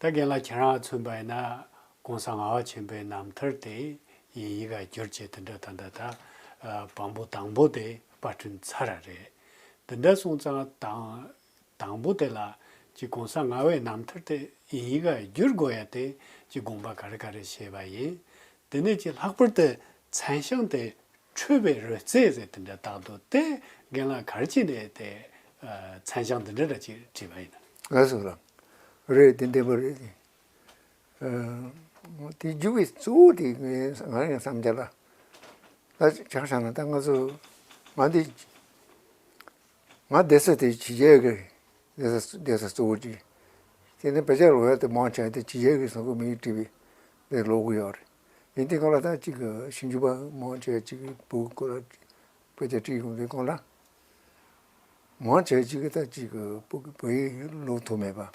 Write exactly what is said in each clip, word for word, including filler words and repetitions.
ད་རྒན་ལགས་ཁྱེད་རང་མཚོན་པ་ཡིན་ན་༸གོང་ས་ལྔ་པ་ཆེན་པོའི་རྣམ་ཐར་དེ་དབྱིན་ཡིག་ག་བསྒྱུར་བྱས་དེ་འདྲ་ད་ལྟ་ད་བམ་པོ་དང་པོ་དེ་པར་སྐྲུན་ཚར་ར་རེད། དེ་འདྲ་སོང་ཙང་དང་དང་པོ་དེ་ལ་ཅིག་༸གོང་ས་ལྔ་པའི་རྣམ་ཐར་དེ་དབྱིན་ཡིག་ག་བསྒྱུར་དགོས་ཡ་དེ་ཅིག་དགོངས་པ་ག་རེ་ག་རེ་བཞེས་པ་ཡིན། དེ་ནས་ཅིག་ལྷག་པར་དུ་མཚན་བྱང་དེ་འཁྲུལ་པའི་རོལ་རྩེད་ཟེར་དེ་འདྲ་བཏགས་འདུག་དེ་རྒན་ལགས་ག་རེ་བྱས་ནས་དེ་མཚན་བྱང་འདི་འདྲ་འདྲ་ཅིག་བྲིས་པ་ཡིན་ན། ལགས་སོ་ལགས། རེད། དེ་བདེན་པ་རེད། ཨ། དེ་རྒྱུ་བའི་གཙོ་བོ་དེ་ང་ང་རང་བསམ་རྒྱ་ལ། ད་ཆ་བཞག་ན་ད་ང་ཚོ་ང་འདི་ང་བསྡད་ས་དེ་ཕྱི་རྒྱལ་གི་བསྡད་ས་བསྡད་ས་གཙོ་བོ་གཅིག་དེ་ནས་བོད་ཆས་ལོག་ཡ་དེ་མང་ཆེ་བ་དེ་ཕྱི་རྒྱལ་གི་བཟོ་བཀོད་མི་ཡིག་བྲིས་པའི་དེ་ལོག་གི་ཡོད་རེད། ཡིན་དེ་གང་ལ་ད་གཅིག་གི་ཞིབ་འཇུག་པ་མང་ཆེ་བ་གཅིག་གི་བོད་ཀྱི་སྐོར་ལ་དཔེ་ཆ་བྲིས་ཡོང་དུས་གང་ལ། མང་ཆེ་བ་གཅིག་གི་ད་གཅིག་གི་བོད་ཀྱི་བོད་ཡིག་ཀློག་ཐུབ་མེད་པ།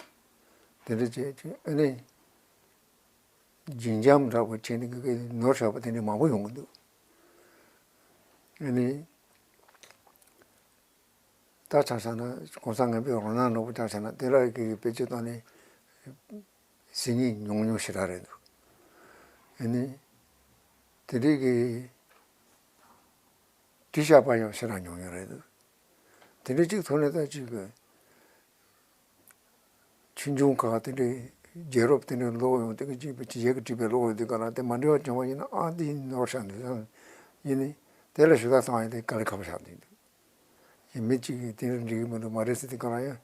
དེ་འདྲ་བྱས་ཀྱི་ཨ་ནི། སྦྱིན་འཇམ་འདྲ་པོ་བྱས་ནས་ཀྱི་ནོར་བཞག་པ་དེ་འདྲ་མང་པོ་ཡོང་གི་འདུག་ཨ་ནི། ད་ཆ་བཞག་ན་༸གོང་ས་ལྔ་པའི་རང་སྣང་ནོར་བུ་ཆ་བཞག་ན་དེ་ལ་གི་བེད་སྤྱོད་བཏང་ནས་ཟིན་ཉིན་ཉུང་ཉུང་ཞེ་དྲག་རེད་འདུག་ཨ་ནི། དེ་འདྲའི་གི་བྲིས་བཞག་པ་ཡང་ཞེ་དྲག་ཉུང་ཉུང་རེད་འདུག་དེ་འདྲ་གཅིག་ཐོག་ནས་ད་གཅིག་གི་ཆོས་འབྱུང་ཁག་དེ་འདྲའི་རྒྱལ་རབས་དེ་འདྲའི་ཀློག་ཡོང་དུས་ཀྱི་གཅིག་པའི་ཇི་ཡག་གི་བྲིས་པའི་ཀློག་ཡོང་དུས་ག་ལ་དེ་མ་འགྲིག་པ་བྱུང་བ་ཡིན་ན་ཨ་འདི་ནོར་བཞག་འདུག་ཡིན་ནི་དེ་ལ་ཞུ་དག་བཏང་ཡིན་དེ་དཀའ་ལས་ཁག་པོ་བཞག་འདུག་ཡིན་མི་གཅིག་གིས་དེ་འདྲ་འགྲིག་གི་མི་འདུག་མ་རེད་ཟེར་དུས་ག་ལ་ཡང་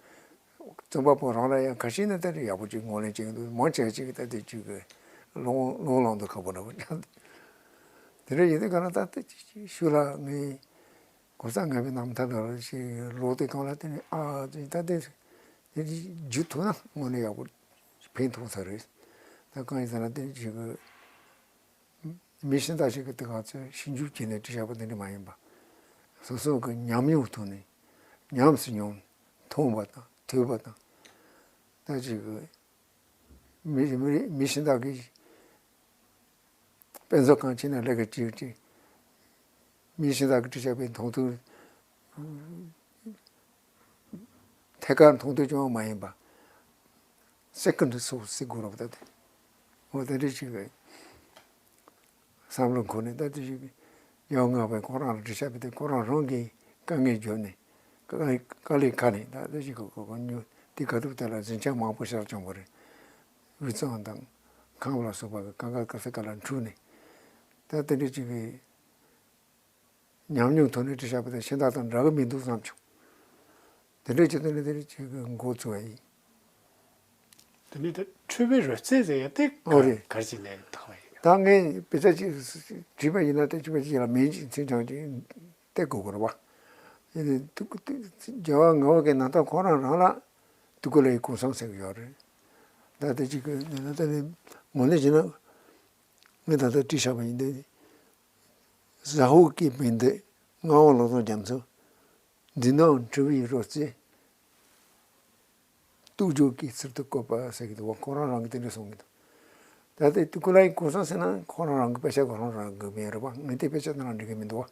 རྩོམ་པ་པོ་རང་ལ་ཡང་ཁ་ཤས་ནི་ད་རེས་ཡག་པོ་ཅིག་ངོས་ལེན་བྱེད་ཀྱི་འདུག་མང་ཆེ་བ་ཅིག་གིས་ད་དེ་གཅིག་གི་ཀློག་ཀློག་ལོང་དུ་ཁག་པོ་འདྲ་པོ་ཀྱང་དེ་འདྲ་ཡིན་དུས་ག་ལ་ད་དེ་ཞུ་ལ་ངས་༸གོང་ས་ལྔ་པའི་རྣམ་ཐར་ལ་ཞིག་ཀློག་དུས་གང་ལ་དེ་ནི་ཨ་ད་དེ། དེ་རྗེས་རྒྱུ་ཐུབ་ན་དངོས་གནས་ཡག་པོ་ཕན་ཐོགས་ས་རེད། ད་གང་ཡིན་ཟེར་ན་དེ་ཞིག་གི་མི་གཞན་དག་ཞིག་གི་དེ་ག་ཚོད་ཞིབ་འཇུག་བྱས་ནས་བྲིས་བཞག་པ་དེ་འདྲ་མ་ཡིན་པ། སོ་སོ་གི་ཉམས་མྱོང་ཐོག་ནས་ཉམས་སུ་མྱོང་མཐོང་བ་དང་ཐོས་པ་དང་། ད་ཅིག་གི་མི་མི་མི་གཞན་དག་གིས་དཔེ་མཛོད་ཁང་ཕྱིན་ནས་ལས་ཀ་བྱེད་ཀྱི་མི་གཞན་དག་གིས་བྲིས་བཞག་པའི་མཐོང་ཐོས། ཐད་ཀར་མཐོང་ཐོས་ཀྱང་མ་ཡིན་པ། སེ་ཀེན་ཌི་སོར་སི་ཟེར་དགོས་རབས་ད་དེ། འོ་དེ་འདྲ་ཞིག་གི་བསམ་བློ་འཁོར་ནས་ད་དེ་ཞིག་གི་ཡང་ང་བས་ཁོ་རང་ལ་འདྲི་ཤག་པའི་དེ་ཁོ་རང་རང་གིས་དཀའ་ངལ་བརྗོད་ནས་དཀའ་དཀའ་ལས་ཁ་ནས་ད་དེ་ཞིག་གི་གོ་གོ་ཉོ་དེ་ག་དུས་དེ་ལ་འཛིན་ཆ་མང་པོ་ཤར་བྱུང་བ་རེད། དབུས་གཙང་དང་ཁམས་ལ་སོགས་པ་གི་གང་ག་ག་ས་ག་ལ་འཁྲུག་ནས་ད་དེ་འདྲ་ཞིག་གི་ཉམས་མྱོང་ཐོག་ནས་བྲིས་བཞག་པ་དང་གཞན་དག་དང་འདྲ་གི་མི་འདུག་བསམ་བྱུང་། དེ་འདྲའི་ཆེད་དུ་ནི་དེ་རིགས་ཅིག་གི་འགོ་བཙུགས་པ་ཡིན། དེ་ནི་ད་འཁྲུལ་པའི་རོལ་རྩེད་ཟེར་ཡ་དེ་ཨོ་རེད། ག་རེ་བྱས་ནས་བཏགས་པ་ཡིན། ད་ངས་དཔེ་ཆ་ཅིག་བྲིས་པ་ཡིན་ན་དེ་ཅིག་པ་ཅིག་ལ་མིང་ཅིག་མཚན་བྱང་ཅིག་སྟེར་དགོས་དགོས་རེད་བ། ཡིན་ནའི་ཐུག་ཐུག་རྒྱལ་བ་ལྔ་པ་གི་རྣམ་ཐར་ཁོ་རང་རང་ལ་ཐུགས་ཁུར་ལ་ཡི་གོ་སོང་ཟེར་གི་ཡོད་རེད། ད་དེ་ཅིག་གི་ནི་ད་ནི་ངོ་ནས་བྱས་ན་ངས་ད་ལྟ་བྲིས་བཞག་པ་ཡིན་དེ། ཟ་ཧོར་གྱི་བན་དེ་ལྔ་པ་ལོ་ཙཱ་རྒྱ་མཚོ། འདི་ནང་འཁྲུལ་པའི་རོལ་རྩེད། རྟོགས་བརྗོད་ཀྱི་ཚུལ་དུ་བཀོད་པ་ཟེར་གྱི་འདུག་བ། ཁོ་རང་རང་གིས་དེ་འདྲ་གསུང་གི་འདུག་ད་ལྟའི་ཐུགས་ཁུར་ལ་ཡི་གོ་སོང་ཟེར་ན་ཁོ་རང་རང་གི་དཔེ་ཆ་ཁོ་རང་རང་གི་མིན་རེད་བ། ངས་དེ་དཔེ་ཆ་དེ་རང་འགྲིག་གི་མི་འདུག་བ།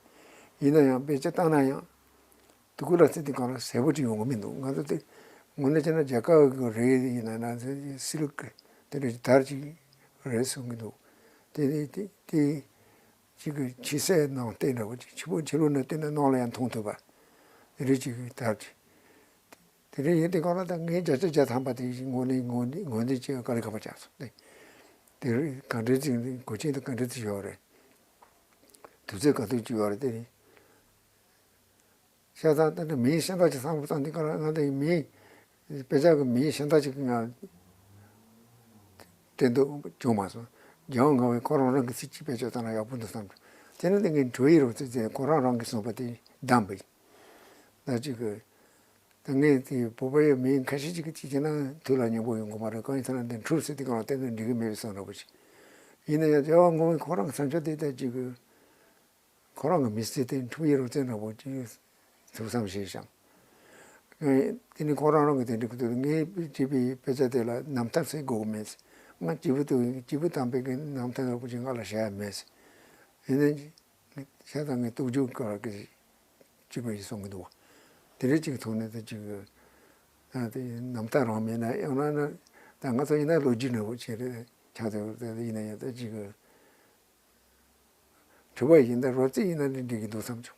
ཡིན་ན་ཡང་དཔེ་ཆ་བལྟས་ན་ཡང་། ཐུགས་ཁུར་ལ་ཚེ་འདི་གང་ལ་གསལ་པོ་ཅིག་ཡོང་གི་མི་འདུག་ང་ཚོ་དེ་དངོས་གནས་བྱས་ན་རྒྱ་གར་གྱི་རེད་ཡིན་ན་ན་ཚོ་སི་ལུ་གི་དེ་འདྲ་ཞིག་དར་ཅིག་རེད་གསུང་གི་འདུག་དེ་དེ་དེ་དེ་ཅིག་གི་ཕྱི་གསལ་ནང་བལྟས་འདྲ་བོ་ཅིག་ཕྱི་པོ་ཕྱི་ལོགས་ནས་བལྟས་ན་ནང་ལ་ཡང་མཐོང་ཐུབ་པ་དེ་འདྲ་ཅིག་གི་དར་ཅིག་དེ་འདྲ་ཡིན་དེ་གང་ལ་ད་ངས་བརྒྱ་ཆ་བརྒྱ་ཐམ་པ་དེ་ཞིག་ངོས་ནས་ངོས་ནས་ངོས་འཛིན་བྱེད་དཀའ་ལས་ཁག་པོ་ཆགས་སོང་། དེ་དེ་རིགས་ག་འདྲ་ཅིག་གོ་ཆེན་དུ་ག་འདྲ་ཅིག་ཡོད་རེད། དུས་ཚོད་ག་དུས་ཅིག་ཡོད་རེད་དེ་རེད། བཤད་སྟངས་དེ་འདྲ་མིང་གཞན་དག་ཅིག་བསམ་བློ་བཏང་དུས་ག་ལ་ང་དང་མིང་དཔེ་ཆ་གི་མིང་གཞན་དག་ཅིག་ང་དྲན་འདུག་བྱུང་མ་སོང་། རྒྱལ་བ་ལྔ་པའི་ཁོ་རང་རང་གི་ཚིག་གཅིག་དཔེ་ཆ་བཏང་ན་ཡག་པོ་འདུག་བསམ་བྱུང་། དེ་ནི་དེ་ངས་འགྲོ་ཡི་རོགས་ཚོད་ཚེ་ཁོ་རང་རང་གིས་གསུངས་པ་དེ་བདམས་པ་ཡིན། ད་ཅིག་གི་ད་ངས་དེ་བོད་པ་ཡི་མིང་ཁ་ཤས་ཅིག་གི་ཅིག་བྱས་ན་དུས་ལ་སྙོམས་པོ་ཡོང་གི་མ་རེད། གང་ཡིན་ཟེར་ན་འདི་འཁྲུལ་ཟེར་དེ་གང་ལ་བལྟས་ན་འགྲིག་གི་མེད་པའི་བསམ་འདྲ་པོ་ཞིག་ཡིན་ན་ཡང་རྒྱལ་བ་ལྔ་པའི་ཁོ་རང་གི་བསམ་འཆར་དེ་ད་ཅིག་གི་ཁོ་རང་གི་མི་ཚེ་དེ་འཁྲུལ་པའི་རོལ་རྩེད་འདྲ་པོ་ཅིག་ཐུགས་བསམ་བཞེས་ཤིང་། ངས་དེ་ནི་ཁོ་རང་རང་གི་དེ་འདྲ་གི་དུས་ངས་བྲིས་པའི་དཔེ་ཆ་དེ་ལ་རྣམ་ཐར་ཟེར་དགོས་ཀྱི་མེད། ང་སྐྱེས་བུ་དུ་སྐྱེས་བུ་དམ་པའི་གི་རྣམ་ཐར་འདྲ་པོ་ཅིག་ང་ལ་བཞག་ཡ་མེད། ཡིན་ན་བཤད་སྟངས་ངས་རྟོགས་བརྗོད་སྐོར་གྱི་གཅིག་པ་ཞིག་གསུང་གི་འདུག་བ། དེ་འདྲ་ཅིག་ཐོག་ནས་ད་ཅིག་ཨ་དེ་རྣམ་ཐར་རང་མེད་ན་ཡང་ན་ན་ ད་ང་ཚོ་ཡིན་ན་ལོ་རྒྱུས་འདྲ་བོ་བྱས་རེད་ཆགས་ཚར་བ་རེད། ཡིན་ན་ཡང་ད་ཅིག་གི་དྲི་བ་ཡིན་ད་རོབ་ཙམ་ཡིན་ན་འགྲིག་གི་འདུག་བསམ་བྱུང་།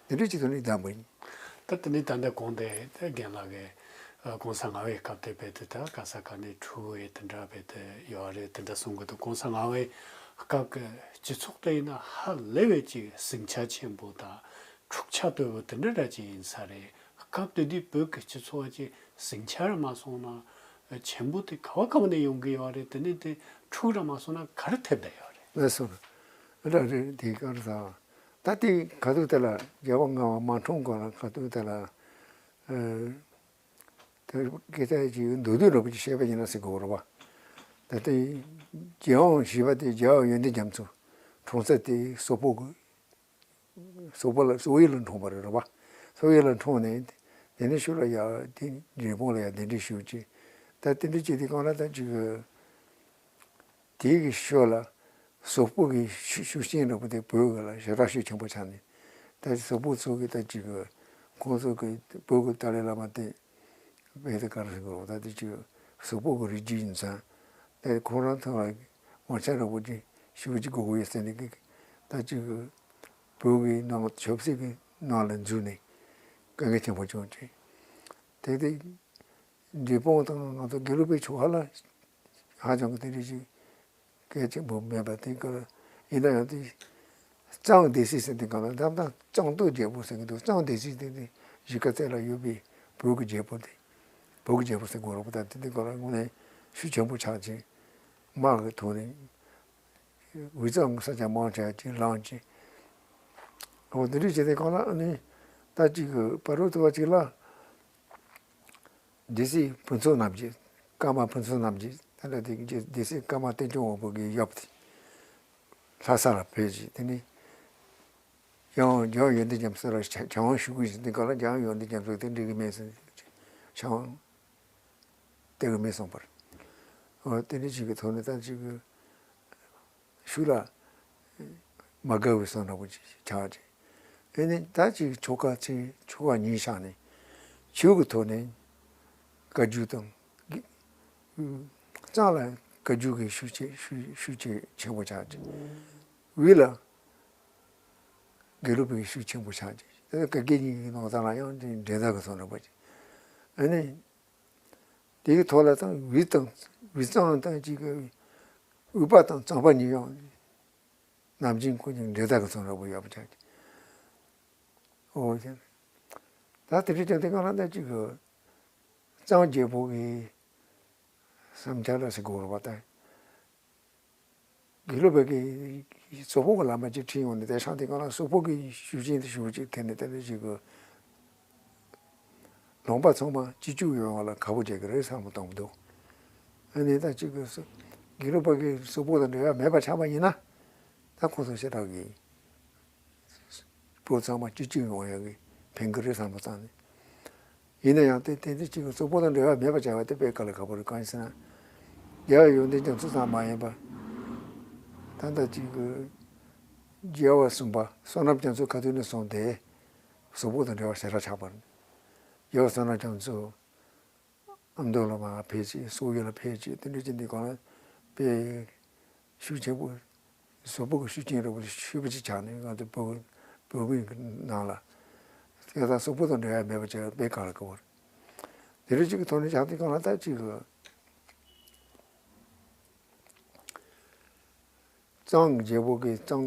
དེ་འདྲ་ཅིག་ཐོག་ནས་བདམས་པ་ཡིན། ད་དེ་ནས་ད་ལྟ་གོང་དེ་རྒན་ལགས་ཀྱིས་ཨ་གོང་ས་ལྔ་པའི་སྐབས་དེ་བས་དེ་ད་ག་ས་ག་ནས་འཁྲུག་པའི་དེ་འདྲ་བས་དེ་ཡོད་རེད་དེ་འདྲ་གསུང་གི་འདུག་གོང་ས་ལྔ་པའི་སྐབས་ཀྱི་སྤྱི་ཚོགས་དེ་ཡིན་ན་ཧ་ལས་པའི་ཅིག་ཟིང་ཆ་ཆེན་པོ་དང་འཁྲུག་ཆ་དོད་པོ་དེ་འདྲ་འདྲ་ཅིག་ཡིན་ས་རེད། སྐབས་དེ་དུས་བོད་ཀྱི་སྤྱི་ཚོགས་ཀྱི་ཟིང་ཆ་ར་མ་སོང་ན་ཆེན་པོ་དེ་ག་བ་ག་བ་ནས་ཡོང་གི་ཡོད་རེད། དེ་ནས་དེ་འཁྲུག་ར་མ་སོང་ན་ག་རེ་ཐེབས་བསྡད་ཡོད་རེད། ལགས་སོ། འདྲ་རེད་དེ་ག་རེ་ཟ། ད་དེ་ག་དུས་དེ་ལ་རྒྱལ་བ་ལྔ་པ་མ་འཁྲུངས་གོང་ལ་ག་དུས་དེ་ལ་ཨ་དེ་སྐད་ཆ་ཅིག་མདོར་བསྡུས་འདྲ་པོ་ཅིག་བཤད་པ་ཡིན་ན་ཟེར་དགོས་རེད་པ། ད་ལྟའི་རྒྱལ་དབང་བཞི་པ་དེ་རྒྱལ་བ་ཡོན་ཏན་རྒྱ་མཚོ་འཁྲུངས་ས་དེ་སོག་པོ་གི་སོག་པོ་ལ་སོག་ཡུལ་ལ་འཁྲུངས་པ་རེད་པ། སོག་ཡུལ་ལ་འཁྲུངས་ནས་དེ་ནས་ཕྱི་ལ་ཡར་དེ་འབྲས་སྤུངས་ལ་ཡར་གདན་འདྲེན་ཞུས་ཅིག་ད་དེ་འདྲ་བྱས་དུས་སྒང་ལ་ད་ཅིག་གི་དེའི་གི་ཤུལ་ལ་སོག་པོ་གི་ཤུགས་ཤུགས་རྐྱེན་འདྲ་པོ་དེ་བོད་ལ་ཞེ་དྲག་ཤུགས་ཆེན་པོ་ཆགས་ནས། ད་སོག་པོ་ཚོ་གི་ད་ཅིག་གི་ཁོང་ཚོ་གི་བོད་གི་ཏཱ་ལའི་བླ་མ་དེ་བས་དེ་ག་རེ་ཟེར་དགོས་རེད། ད་དེ་ཅིག་སོག་པོ་གི་རིགས་རྒྱུད་ཡིན་ཙང་། ད་ཁོང་རང་ཐོག་ལ་དབང་ཆ་འདྲ་པོ་ཅིག་ཞེ་པོ་ཅིག་དགོས་ཀྱི་ཡོད་ཟེར་ནས་གི་ད་ཅིག་གི་བོད་གི་ནང་ཆབ་སྲིད་གི་ནང་ལ་འཛུལ་ནས་དཀའ་ངལ་ཆེན་པོ་བྱུང་ཅིག་དེ་དེ་འབྲས་སྤུངས་དང་ང་ཚོ་དགེ་ལུགས་པའི་ཆོལ་ཁ་ལ་ཧ་ཅང་གི་དེ་འདྲ་ཞིག་གལ་ཆེན་པོ་མེད་པ་དེ་ག་ལ་ཡིན་ན་ཡང་དེ་གཙང་སྡེ་སྲིད་ཟེར་དེ་ག་ལ་ད་ལྟ་གཙང་སྟོད་རྒྱལ་པོ་ཟེར་གི་འདུག་གཙང་སྡེ་སྲིད་དེ་དེ་གཞིས་ཀ་རྩེ་ལ་ཡོད་པའི་བོད་ཀྱི་རྒྱལ་པོ་དེ་བོད་ཀྱི་རྒྱལ་པོ་ཟེར་དགོས་རེད་པ། ད་དེ་དེ་ག་ལ་དངོས་གནས་ཤུགས་ཆེན་པོ་ཆགས་ཅིང་དམག་གི་ཐོག་ནས་དབུས་གཙང་གི་ས་ཆ་མང་ཆེ་ཅིག་ལངས་ཅིང་འོ་དེ་འདྲ་བྱས་དེ་ག་ལ་ཨ་ནི་ད་ཅིག་གི་བར་དུ་བ་ཅིག་ལ། སྡེ་སྲིད་ཕུན་ཚོགས་རྣམ་རྒྱལ། ཀརྨ་ཕུན་ཚོགས་རྣམ་རྒྱལ་ད་ལྟ་དེ་སྡེ་སྲིད་ཀརྨ་བསྟན་སྐྱོང་དབང་པོ་གི་ཡབ་དེ་ལྷ་ས་ལ་ཕེབས་ཀྱིས་དེ་ནས་ཡང་རྒྱལ་བ་ཡོན་ཏན་རྒྱ་མཚོ་ལ་ཕྱག་དབང་ཞུ་དགོས་ཞེས་དེ་ག་ལ་རྒྱལ་བ་ཡོན་ཏན་རྒྱ་མཚོ་དེ་འགྲིག་གི་མེད་ཟེར་ཕྱག་དབང་སྟེར་གི་མེད་གསུངས་པར། འོ་དེ་འདྲ་ཞིག་གི་ཐོག་ནས་ད་ཅིག་གི་ཤུགས་ལ་མ་དགའ་བའི་བསམ་འདྲ་པོ་ཅིག་ཆགས་ཅིག་ཨེ་ནས་ད་ཅིག་ཆོལ་ཁ་ཚིག་ཆོལ་ཁ་གཉིས་ཆགས་ནས་ཆོས་ཀྱི་ཐོག་ནས་བཀའ་བརྒྱུད་དང་གཙང་ལ་བཀའ་བརྒྱུད་ཀྱི་ཤུགས་ཆེ་ཤུགས་ཤུགས་ཆེ་ཆེན་པོ་ཆགས་ཅིག་དབུས་ལ་དགེ་ལུགས་པའི་ཤུགས་ཆེན་པོ་ཆགས་ཅིག་དེ་བཀའ་བརྒྱུད་གཉིས་ཀྱི་ནང་ཚང་ལ་ཡང་འགྲན་ཟླ་གི་བསམ་འདྲ་པོ་ཅིག་ཨེ་ནས། དེའི་ཐོག་ལ་དང་དབུས་དང་དབུས་གཙང་དང་གཅིག་གི་དབུས་པ་དང་གཙང་པ་གཉིས་ཡང་ནམ་རྒྱུན་ཁོ་གཉིས་འབྲེལ་ཐག་གི་ཚོང་ར་བུ་ཡག་པོ་ཆགས་ཀྱི། འོ་ཞེས། ད་དེ་འདྲའི་ཀྱང་དེ་གང་ལ་ད་གཅིག་གི་གཙང་རྒྱལ་པོ་གི་བསམ་འཆར་ལ་ཟེར་དགོས་རེད་པ་ད། དགེ་ལུགས་པའི་གི་སོག་པོ་གི་བླ་མ་ཅིག་ཁྲིད་ཡོང་ནས་དེ་ཤང་དེ་གང་ལ་སོག་པོ་གི་ཤུགས་རྐྱེན་དེ་ཞུ་ཅིག་ཐེབས་ནས་དེ་འདྲ་ཞིག་གི་ལུང་པ་ཚང་མ་སྤྱི་སྤྱོད་ཡོང་བ་ལ་ཁག་པོ་བྱེད་ཀྱི་རེད་བསམ་བློ་བཏང་གི་འདུག་ཨ་ནི་ད་གཅིག་གི་སོ་དགེ་ལུགས་པ་གི་སོག་པོ་དང་འབྲེལ་བ་མེད་པ་ཆགས་པ་ཡིན་ན་ད་ཁོང་ཚོ་ཞེ་དྲག་གི་བོད་ཚང་མ་སྤྱི་སྤྱོད་ཡོང་ཡག་གི་ཕན་གི་རེད་བསམ་བློ་བཏང་ནས། ཡིན་ན་ཡང་དེ་དེ་འདྲ་གཅིག་གི་སོག་པོ་དང་འབྲེལ་བ་མེད་པ་བྱ་བ་དེ་དཔེ་དཀའ་ལས་ཁག་པོ་རེད། གང་ཡིན་ཟེར་ན། རྒྱལ་བ་ཡོན་ཏན་རྒྱ་མཚོ་ཙམ་མ་ཡིན་པ། ད་ལྟ་གཅིག་གི་རྒྱལ་བ་གསུམ་པ་བསོད་ནམས་རྒྱ་མཚོ་ཁ་ཐུག་ནས་བཟུང་སྟེ་སོག་པོ་དང་འབྲེལ་བ་ཞེ་དྲག་ཆགས་པ་རེད། རྒྱལ་བ་བསོད་ནམས་རྒྱ་མཚོ་ཨ་མདོ་ལ་མར་ཕེབས་ཅིག་སོག་ཡུལ་ལ་ཕེབས་ཅིག་དེ་འདྲ་བྱས་འདི་གང་ལ་དཔེ་ཤུགས་ཆེན་པོ། སོག་པོ་གི་ཤུགས་རྐྱེན་རིང་པོ་ཞེ་པོ་ཅིག་ཆགས་ནས་ང་ཚོ་བོད་བོད་མི་གི་ནང་ལ་དེ་དང་སོག་པོ་དང་འབྲེལ་བ་མེད་པ་བྱས་པའི་གང་ལ་གོ་བར། དེ་རིང་གཅིག་གི་ཐོག་ནས་ཆགས་དེ་གང་ལ་ད་གཅིག་གི་གཙང་རྒྱལ་པོ་གི་གཙང་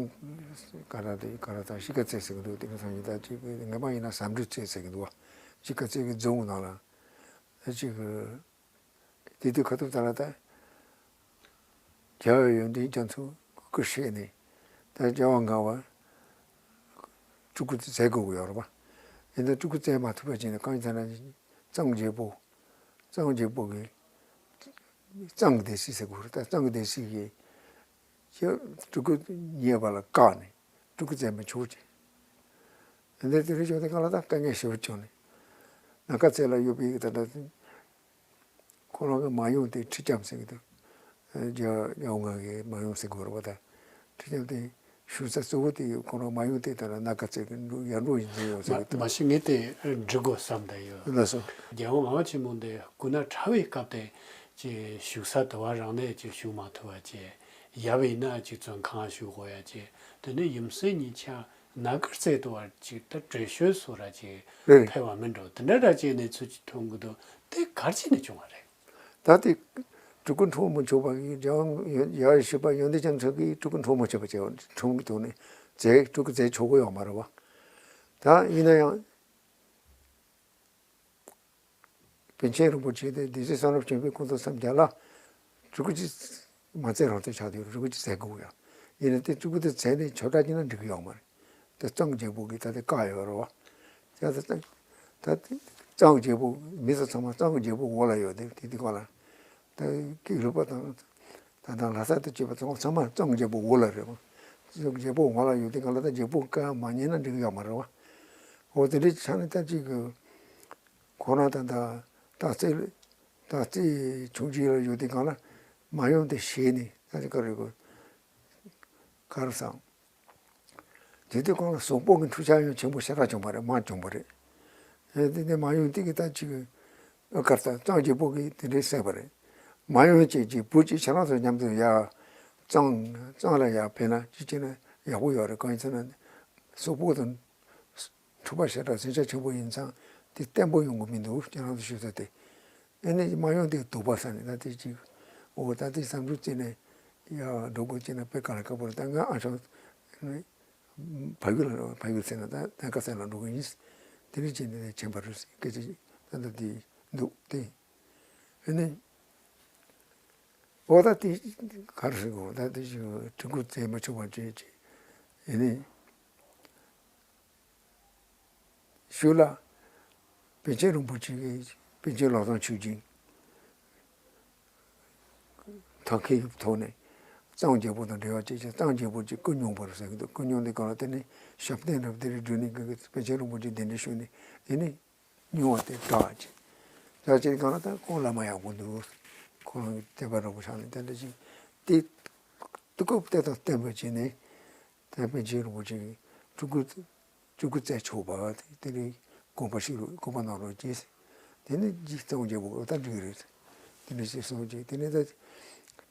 ག་ར་དེ་ག་ར་ད་གཞིས་ཀ་རྩེ་ཟེར་གི་འདུག་དེ་གི་སང་ཉིན་ད་གཅིག་གི་ངེས་པ་ཡིན་ན་ཟམ་གྲུ་རྩེ་ཟེར་གི་འདུག་བ། གཞིས་ཀ་རྩེ་གི་རྫོང་ནང་ལ་ད་གཅིག་གི་དེ་དུས་ཁ་ཐུག་ད་ལ་ད་རྒྱལ་བ་ཡོན་ཏན་རྒྱ་མཚོ་སྐུ་གཤེགས་ནས་ད་རྒྱལ་བ་ལྔ་པ་སྤྲུལ་སྐུ་མཛད་དགོས་ཀྱི་ཡོད་རེད་པ། ཡིན་ད་སྤྲུལ་སྐུ་མཛད་མ་ཐུབ་པ་བྱས་ནས་གང་ཡིན་ཟེར་ན་གཙང་རྒྱལ་པོ་གཙང་རྒྱལ་པོ་གི་གཙང་གི་སྡེ་སྲིད་ཟེར་དགོས་རེད། ད་གཙང་གི་སྡེ་སྲིད་ཀྱིས་ཀྱི་སྤྲུལ་སྐུ་རྙེད་པ་ལ་བཀག་ནས་སྤྲུལ་སྐུ་མཛད་མི་ཆོག་ཅིང་། དེ་འདྲ་དེ་རིང་བྱུང་དེ་གང་ལ་ད་དཀའ་ངལ་ཞེ་པོ་བྱུང་ནས་ན་ཁ་རྩེ་ལ་ཡོད་པའི་ད་ལྟ་ཁོ་རང་གི་མ་ཡོང་དེ་ཁྲི་ལྕམ་ཟེར་གི་འདུག་རྒྱ་རྒྱ་འོང་ང་གི་མ་ཡོང་ཟེར་དགོས་རེད་པ། ད་ཁྲི་ལྕམ་དེ་ཞུ་ས་གཙོ་བོ་དེ་ཁོ་རང་མ་ཡོང་དེ་ད་ལ་ན་ཁ་རྩེ་གི་ཡར་འགྲོ་ཡིན་ཟེར་ཡོད་ཟེར་གི་འདུག་མ་གཞི་ངས་དེ་འདྲི་དགོས་བསམ་བསྡད་ཡོད། ལགས་སོ། རྒྱལ་བ་ལྔ་པ་ཆེན་མོ་འདི་སྐུ་ན་ཕྲ་བའི་སྐབས་དེ་ ཅིག་བཞུགས་ས་དུ་བ་རང་ནས་ཅིག་བཞུགས་མ་ཐུབ་པ་བཅས། ཡབ་ཡིན་ན་ཅིག་བཙོན་ཁང་བཞུགས་དགོས་ཡ་བཅས། དེ་ནས་ཡུམ་སྲས་གཉིས་ཆ་ན་གུར་རྩེ་དུ་བར་ཅིག་ད་བྲོས་བྱོལ་སོགས་ར་ཅིག་རེད། ཕེབས་པ་མིན་འགྲོ། དེ་འདྲ་ར་ཅིག་གནས་ཚུལ་ཅིག་ཐོན་གི་འདུག། དེ་ག་རེ་བྱས་ནས་བྱུང་བ་རེད། ད་དེ་སྤྲུལ་སྐུ་འཁྲུངས་མི་ཆོག་པ་གི་རྒྱལ་བ་ཡ་ཡ་བཞི་པ་ཡོན་ཏན་རྒྱ་མཚོ་གིས་སྤྲུལ་སྐུ་འཁྲུངས་མི་ཆོག་པ་བྱས་པ་འཁྲུངས་གི་འདུག་ནས་མཛད། སྤྲུལ་སྐུ་མཛད་ཆོག་གི་ཡོད་མ་རེད་བ། ད་ཡིན་ན་ཡང་། པཎ་ཆེན་རིན་པོ་ཆེ་དེ་སྡེ་སྲིད་བསོད་ནམས་ཆོས་འཕེལ་སྐུ་མདུན་སམ་རྒྱ་ལ་སྤྲུལ་སྐུ་ཅིག་མ་མཛད་རང་བཙན་ཆགས་དུས་སྤྲུལ་སྐུ་ཅིག་མཛད་དགོས་ཡ། ཡིན་ན་དེ་སྤྲུལ་སྐུ་དེ་མཛད་ནས་ཆོས་གྲྭ་གྱི་ནང་འགྲིག་གི་ཡོད་མ་རེད། དེ་གཙང་རྒྱལ་པོ་གིས་ད་དེ་བཀག་ཡོད་རེད་བ། ཡ་ད་ད་ད་དེ་གཙང་རྒྱལ་པོ་མི་ཚོ་ཚང་མ་གཙང་རྒྱལ་པོ་འོག་ལ་ཡོད་དེ་དེ་དེ་ག་ལ་ད་དགེ་ལུགས་པ་དང་ད་དང་ལྷ་ས་དུ་སྐྱེས་པ་ཚང་མ་ཚང་མ་གཙང་རྒྱལ་པོ་འོག་ལ་རེད་བ། གཙང་རྒྱལ་པོ་འོག་ལ་ཡོད་དེ་ག་ལ་ད་རྒྱལ་པོ་བཀའ་མ་ཉན་ན་འགྲིག་གི་ཡོད་མ་རེད་བ། འོ་དེ་འདྲའི་ཆ་ནས་ད་ཅིག་གི་ཁོ་རང་ད་ད་ད་རྩེ་ད་རྩེ་ཆུང་ཆུང་ལ་ཡོད་དུས་སྒང་ལ་མ་ཡུམ་དེ་ཞེད་ནས་ད་ཅིག་ག་རེ་གོ་ག་རེ་བསམ། དེ་དུས་སྒང་ལ་སོག་པོ་གི་འཁྲུག་ཆ་ཡང་ཆེན་པོ་ཞེ་དྲག་བྱུང་བ་རེད། མང་བྱུང་བ་རེད། ཨེ་དེ་ནས་མ་ཡུམ་དེ་གི་ད་ཅིག་ཨ་གར་ད་གཙང་རྒྱལ་པོ་གིས་དེ་འདྲའི་བསད་པ་རེད། མ་ཡུམ་བཅས་ཀྱི་བུ་གཅིག་ཁྱེད་རང་ཚོ་མཉམ་དུ་ཡ་གཙང་གཙང་ལ་ཡ་ཕེབས་ན་ཅི་བྱས་ན་ཡག་པོ་ཡོད་རེད། གང་ཡིན་ཟེར་ན་སོག་པོ་དང་། འཁྲུག་པ་ཞེ་དྲག་ཟིང་ཆ་ཆེན་པོ་ཡིན་ཙང་དེ་བརྟན་པོ་ཡོང་གི་མི་འདུག། ཁྱེད་རང་ཚོ་ཞུ་ས་དེ། ཨེ་ནས་མ་ཡུམ་དེ་སྡུག་པ་ས་ནས་ད་དེ་ཅིག་འོ་ད་དེ་བསམ་ཚུལ་བརྩིས་ནས་ཡ་འགྲོ་དགོས་ཅེ་ན་དཔེ་ག་ལ་དཀའ་པོ་རེད། ད་ང་ཨ་ཞང་ཕ་ཡུལ་ལ་ཕ་ཡུལ་ཟེར་ན་ད་ད་ཁ་སང་ལ་འགྲོ་གི་ཡིན། དེ་ནས་ཅི་ནས་ཆེན་པ་རུ་སྐད་ཆ་ད་ད་དེ་འདུག་སྟེ། ཨེ་ནས་འོ་ད་དེ་ག་རེ་ཟེར་དགོས། ད་དེ་ཅིག་སྤྲུལ་སྐུ་མཛད་མ་ཆོག་པ་བྱས་ཅིག་ཨེ་ནས། ཞུ་ལ། པཎ་ཆེན་རིན་པོ་ཆེ་གིས་པཎ་ཆེན་བློ་བཟང་ཆོས་རྒྱན་ཐབས་མཁས་ཐོག་ནས་གཙང་རྒྱལ་པོ་དང་འབྲེལ་བ་བྱས་ཀྱང་གཙང་རྒྱལ་པོ་གྱིས་སྐུ་སྙུང་པར་ཟེར་གི་འདུག། སྐུ་སྙུང་དེ་གང་ལ་དེ་ནས་ཞབས་བརྟན་རབ་དེ་རིགས་བསྒྲུབས་ནས་གི་པཎ་ཆེན་རིན་པོ་ཆེ་གདན་འདྲེན་ཞུས་ནས་དེ་ནས་སྙུང་བ་དེ་དྲག་ཅིག་དྲག་ཅིག་གང་ལ་ད་ཁོང་བླ་མ་ཡག་པོ་འདུག། ཁོང་རང་གི་དད་པ་རབ་པོ་ཆགས་ནས་དེ་འདྲ་ཅིག་དེ་སྡུག་སྐུ་དེ་དང་བསྟན་པ་བྱས་ནས། ད་པཎ་ཆེན་རིན་པོ་ཆེ་གིས་སྤྲུལ་སྐུ་སྤྲུལ་སྐུ་བཙལ་ཆོག་པ་དེ་དེ་རིང་དགོངས་པ་ཞིག་རུ་དགོངས་པ་གནང་རོགས་གྱིས། དེ་ནས་རྗེ་གཙང་རྒྱལ་པོ་ད་འགྲིག་རེད། དེ་འདྲ་ཞིག་གསུངས་རྗེས་དེ་ནས་ད་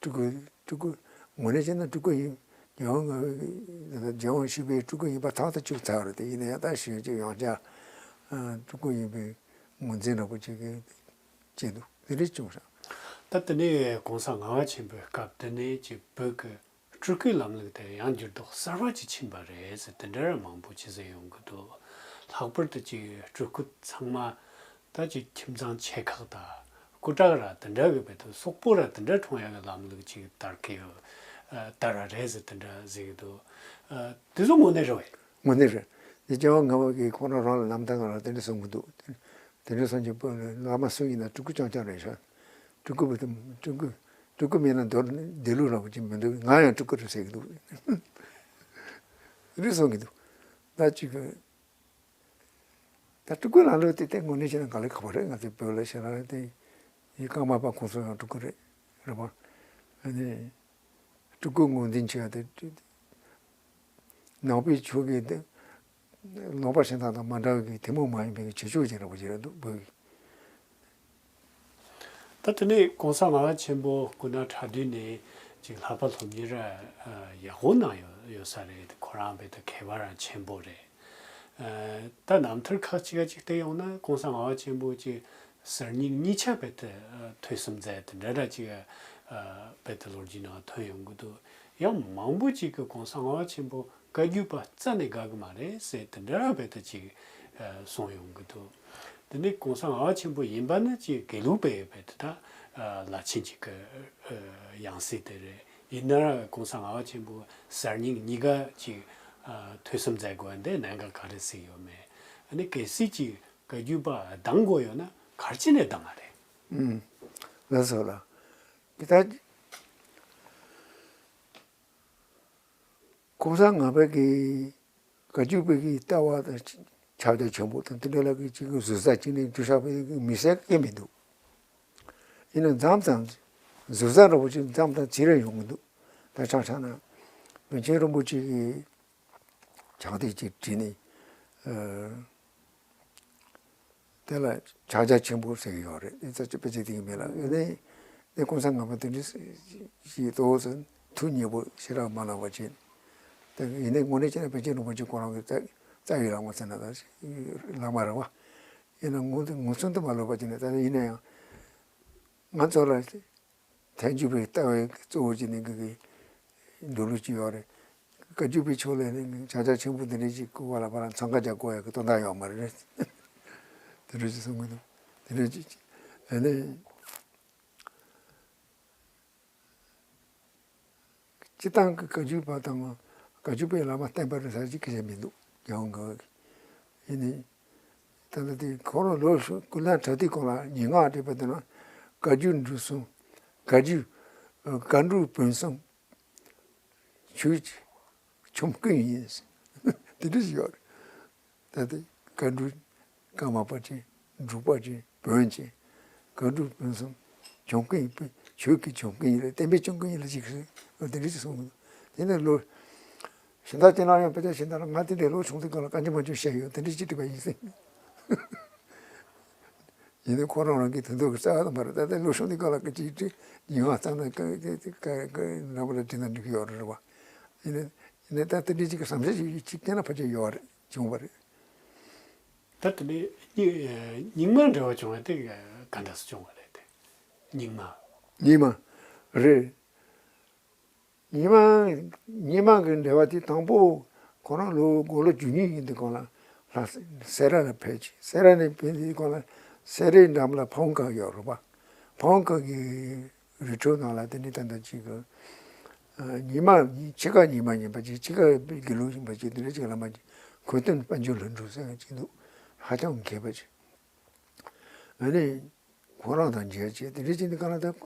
སྤྲུལ་སྐུ་སྤྲུལ་སྐུ་ངོ་ནས་བྱས་ན་སྤྲུལ་སྐུ་ཡིན། རྒྱལ་དབང་རྒྱལ་དབང་བཞི་པའི་སྤྲུལ་སྐུ་ཡིན་པ་ཐག་ཏུ་བཅད་ཚར་རེད། དེ་ཡིན་ན་ཡང་ད་ཞུ་རྒྱུ་ཡང་བསྐྱར་སྤྲུལ་སྐུ་ཡིན་པའི་ངོས་འཛིན་རིན་པོ་ཆེ་གིས་བྱས་འདུག། དེ་འདྲ་བྱུང་ཤག། ད་དེ་ནས་གོང་ས་ལྔ་པ་ཆེན་པོའི་སྐབས་དེ་ནས་ཀྱི་བོད་ཀྱི་སྤྲུལ་སྐུའི་ལམ་ལུགས་དེ་ཡང་འགྱུར་ལྡོག་གསར་བ་ཅིག་ཕྱིན་པ་རེད་ཟེར་དེ་འདྲ་མང་པོ་ཅིག་ཟེར་ཡོང་གི་འདུག། ལྷག་པར་དུ་ཅིག་སྤྲུལ་སྐུ་ཚང་མ་ད་ཅིག་ཁྱིམ་ཚང་ཆེ་ཁག་དང་སྐུ་དྲག་ར་དེ་འདྲ་གི་བོད་དུ་སོག་པོ་ར་དེ་འདྲ་འཁྲུངས་ཡག་གི་ལམ་ལུགས་ཅིག་དར་གི་ཡོད། ཨ་དར་ར་རེད་ཟེར་དེ་འདྲ་ཟེར་གི་འདུག། ཨ་དེ་ཚོ་དངོས་གནས་རེད་བས། དངོས་གནས་རེད། དེ་རྒྱལ་བ་ལྔ་པ་གིས་ཁོ་རང་རང་ལ་རྣམ་ཐར་སྒང་ལ་དེ་འདྲ་གསུང་གི་འདུག། དེ་འདྲ་གསུང་གི་བོད་ལ་བླ་མ་སུ་ཡིན་ན་སྤྲུལ་སྐུ་རྐྱང་རྐྱང་རེད་ཤག། སྤྲུལ་སྐུ་བོད་དུ་སྤྲུལ་སྐུ་སྤྲུལ་སྐུ་མེད་ན་མདོར་བདེ་ལུགས་ར་བ་ཅིག་མི་འདུག། ང་ཡང་སྤྲུལ་སྐུ་རེད་ཟེར་གི་འདུག། རེད་གསུང་གི་འདུག། ད་ཅིག་གི་ད་སྤྲུལ་སྐུའི་ལམ་ལུགས་དེ་དེ་དངོས་གནས་བྱས་ན་དཀའ་ལས་ཁག་པོ་རེད། ང་ཚོའི་བོད་ལ་ཤེས་ར་དེ་ཡི་ཀརྨ་པ་ཁོང་ཚོ་ཡང་སྤྲུལ་སྐུ་རེད་རེད་པ། ཨ་ནི་སྤྲུལ་སྐུ་ངོས་འཛིན་བྱེད་ཡ་དེ་ནང་པའི་ཆོས་ཀྱི་དེ་ལུང་པ་གཞན་དག་དང་མ་འདྲ་བའི་ཐུན་མོང་མ་ཡིན་པའི་བྱེད་ཕྱོགས་ཅིག་རེད་པ་ཅིག་རེད་འདུག་བོད་ཀྱི། ད་དེ་ནས་གོང་ས་ལྔ་པ་ཆེན་པོ་སྐུ་ན་ཕྲ་དུས་ནས་ཅིག་ལྷག་པ་སློབ་གཉེར་ཡག་པོ་གནང་ཡོད་ཡོད་ས་རེད། ཁོ་རང་བོད་དུ་མཁས་པ་རང་ཆེན་པོ་རེད། ད་རྣམ་ཐར་ཁག་ཅིག་ག་ཅིག་བལྟས་ཡོང་ན་གོང་ས་ལྔ་པ་ཆེན་པོ་ཅིག་གསར་རྙིང་གཉིས་ཆ་བོད་དུ་ཐོས་བསམ་མཛད་དེ་འདྲ་འདྲ་ཅིག་བོད་དུ་ལོ་རྒྱུས་ནང་ཐོན་ཡོང་གི་འདུག། ཡང་མང་པོ་ཅིག་གིས་གོང་ས་ལྔ་པ་ཆེན་པོ་བཀའ་བརྒྱུད་པ་རྩ་ནས་དགའ་གི་མ་རེད་ཟེར་དེ་འདྲ་ར་བོད་དུ་ཅིག་གསུངས་ཡོང་གི་འདུག། དེ་ནས་གོང་ས་ལྔ་པ་ཆེན་པོ་ཡིན་པ་ནི་ཅིག་དགེ་ལུགས་པའི་བོད་དུ་ད་བླ་ཆེན་ཅིག་གི་ཡང་སྲིད་དེ་རེད། ཡིན་ན་ར་གོང་ས་ལྔ་པ་ཆེན་པོ་གསར་རྙིང་གཉིས་ཀ་ཅིག་ཐོས་བསམ་མཛད་དགོས་འདི་གནད་འགག་ག་རེ་ཟིག་ཡོད་མེད། ཨ་ནི་གལ་སྲིད་ཅིག་བཀའ་བརྒྱུད་པ་སྡང་དགོས་ཡོད་ན་ག་རེ་བྱས་ནས་སྡང་བ་རེད། ཨུམ། ལགས་སོ་ལགས། འདི་ལྟར། གོང་ས་ལྔ་པའི་གི་བཀའ་བརྒྱུད་པའི་གི་ལྟ་བ་དང་ཕྱག་རྒྱ་ཆེན་པོ་དང་དེ་འདྲ་ལ་གི་ཅིག་གི་ཟུར་ཟ་ཅིག་ནས་འཇུ་བཞག་པའི་གི་མི་སེར་སྐད་མི་འདུག། ཡིན་ན་མཚམས་མཚམས་ཟུར་ཟ་འདྲ་པོ་ཅིག་མཚམས་དང་ཅི་རེ་ཡོང་གི་འདུག། ད་ཆ་ཆ་ན་པཎ་ཆེན་རིན་པོ་ཆེ་གི་ཕྱག་དེབ་ཅིག་བྲིས་ནས། ཨ། དེ་ལ་ཕྱག་རྒྱ་ཆེན་པོ་ཟེར་གྱི་ཡོད་རེད། དེ་ཚོ་ཅི་དཔེ་ཆ་དེ་གི་མེད་ལ། ཨེ་ནས་ དེ་གོང་ས་ལྔ་པ་དེ་འདྲ་ཞིག་ཏོག་ཙམ་ཐུགས་མཉེས་པོ་ཞེ་དྲག་མ་ལངས་པ་བྱས། དེ་ཡིན་ནའི་དངོས་གནས་བྱས་ན་པཎ་ཆེན་རིན་པོ་ཆེ་ཁོ་རང་གི་རྩ་རྩ་བའི་བླ་མ་ཟེར་ན་ད་བླ་མ་རེད་བ། ཡིན་ན་ངོ་ངོ་ཚུལ་དུ་མ་ལོག་པ་བྱས་ན། ད་ཡིན་ན་ཡང་ང་ཚོ་ལ་ཐལ་འགྱུར་བའི་ལྟ་བའི་གཙོ་བོ་བྱས་ནས་གི་གི་འགྲོ་ལུགས་ཅིག་ཡོད་རེད། བཀའ་བརྒྱུད་པའི་ཕྱོགས་ལ་ནི་བྱང་ཆ་ཆེན་པོ་དེ་འདྲ་ཞིག་བཀུར་བ་ལ་ཕར་འཚང་ཁ་རྒྱག་དགོས་ཡག་གི་དོན་དག་ཡོད་མ་རེད། དེ་འདྲ་ཞིག་གསུང་གི་འདུག་དེ་འདྲ་ཞིག་ཨ་ནི། སྤྱིར་བཏང་གི་བཀའ་བརྒྱུད་པ་དང་བཀའ་བརྒྱུད་པའི་བླ་མ་བསྟེན་པར་ཟེར་ཅིག་གི་ཞིག་མི་འདུག་རྒྱལ་དབང་གི། ཡིན་ནའི། ད་ལྟ་དེ་ཁོ་རང་ལོ་ཤོ་ཀུན་ལ་གྲགས་དུས་གོང་ལ་སྙན་ངག་བྲིས་པ་དེ་ན། བཀའ་བརྒྱུད་འབྲུ་གསུམ། བཀའ་བརྒྱུད་བཀའ་འབྲུག་བོན་གསུམ། ཆོས་ཆོམ་རྐུན་ཡིན། དེ་འདྲ་ཞིག་ཡོད་རེད། ད་ལྟ་བཀའ་འབྲུག་ཀརྨ་པ་ཅན། འབྲུག་པ་ཅན། བོན་ཅན། བཀའ་འབྲུག་བོན་གསུམ་ཆོམ་རྐུན་ཡིན་པས། ཆོས་ཀྱི་ཆོམ་རྐུན་ཡིན་ལ་བསྟན་པའི་ཆོམ་རྐུན་ཡིན་ལ་ཅིག་རེད། དེ་འདྲ་ཅིག་གསུངས་འདུག་དེ་ནས་ལོ། གཞན་དག་དེ་ལ་ཡང་དཔེ་ཆ་གཞན་དག་ལ་ང་དེ་འདྲའི་ལོ་ཆུང་དུས་སྐབས་ལ་དཀའ་ངལ་མང་ཆུང་བཤད་ཡོད། དེ་འདྲ་ཅིག་བྲིས་པ་ཡིན་སྲིད། ཡིན་ནའི་ཁོ་རང་རང་གི་དོན་དག་གི་རྩ་བ་དང་བར་ད་ལྟ་ལོ་ཆུང་དུས་སྐབས་ལ་སྐད་ཅིག་བྲིས། ཉིན་ཧ་ཙམ་ན་ཀ་ཀ་ཀ་ཀ་རང་པ་ལ་བྲིས་ན་འགྲིག་གི་ཡོད་རེད་བ། ཡིན་ནའི་ཡིན་ནའི་ད་དེ་འདྲ་ཅིག་གི་བསམ་འཆར་ཞིག་ཅིག་བསྟན་ན་ཕལ་ཆེར་ཡོད་རེད། བྱུང་བ་རེད། ད་དེ་ནས་སྙིགས་སྙིགས་མ་འབྲེལ་བ་བྱུང་བ་དེ་ག་འདྲ་སེ་བྱུང་བ་རེད་དེ། སྙིགས་མ། སྙིགས་མ། རེད། སྙིགས་མ། སྙིགས་མ་གི་འབྲེལ་བ་དེ་དང་པོ་ཁོ་རང་ལོ་དགུང་ལོ་བཅུ་གཉིས་ཡིན་དུས་སྒང་ལ་ལྷ་ས་སེ་ར་ལ་ཕེབས་ཅིང་། སེ་ར་ནས་ཕེབས་དུས་སྒང་ལ་སེ་རའི་འགྲམ་ལ་ཕ་བོང་ཁ་ཡོད་རེད་པ། ཕ་བོང་ཁ་གི་རི་ཁྲོད་ནང་ལ་དེ་ནས་ད་ལྟ་ཅིག་གི་ཨ་ཉི་མ། ཕྱེད་ཀ་ཉི་མ་ཡིན་པ་ཅིག་ཕྱེད་ཀ་དགེ་ལུགས་ཡིན་པ་ཅིག་དེ་འདྲ་ཅིག་བླ་མ་ཅིག་འཁོན་སྟོན་དཔལ་འབྱོར་ལྷུན་གྲུབ་ཟེར་མཁན་ཅིག་འདུག་ཧ་ཅང་མཁས་པ་ཅིག་ཨ་ནི་ཁོ་རང་དང་མཇལ་བྱས། དེ་འདྲ་ཅིག་འདི་ག་ལ་ད་ཁོ་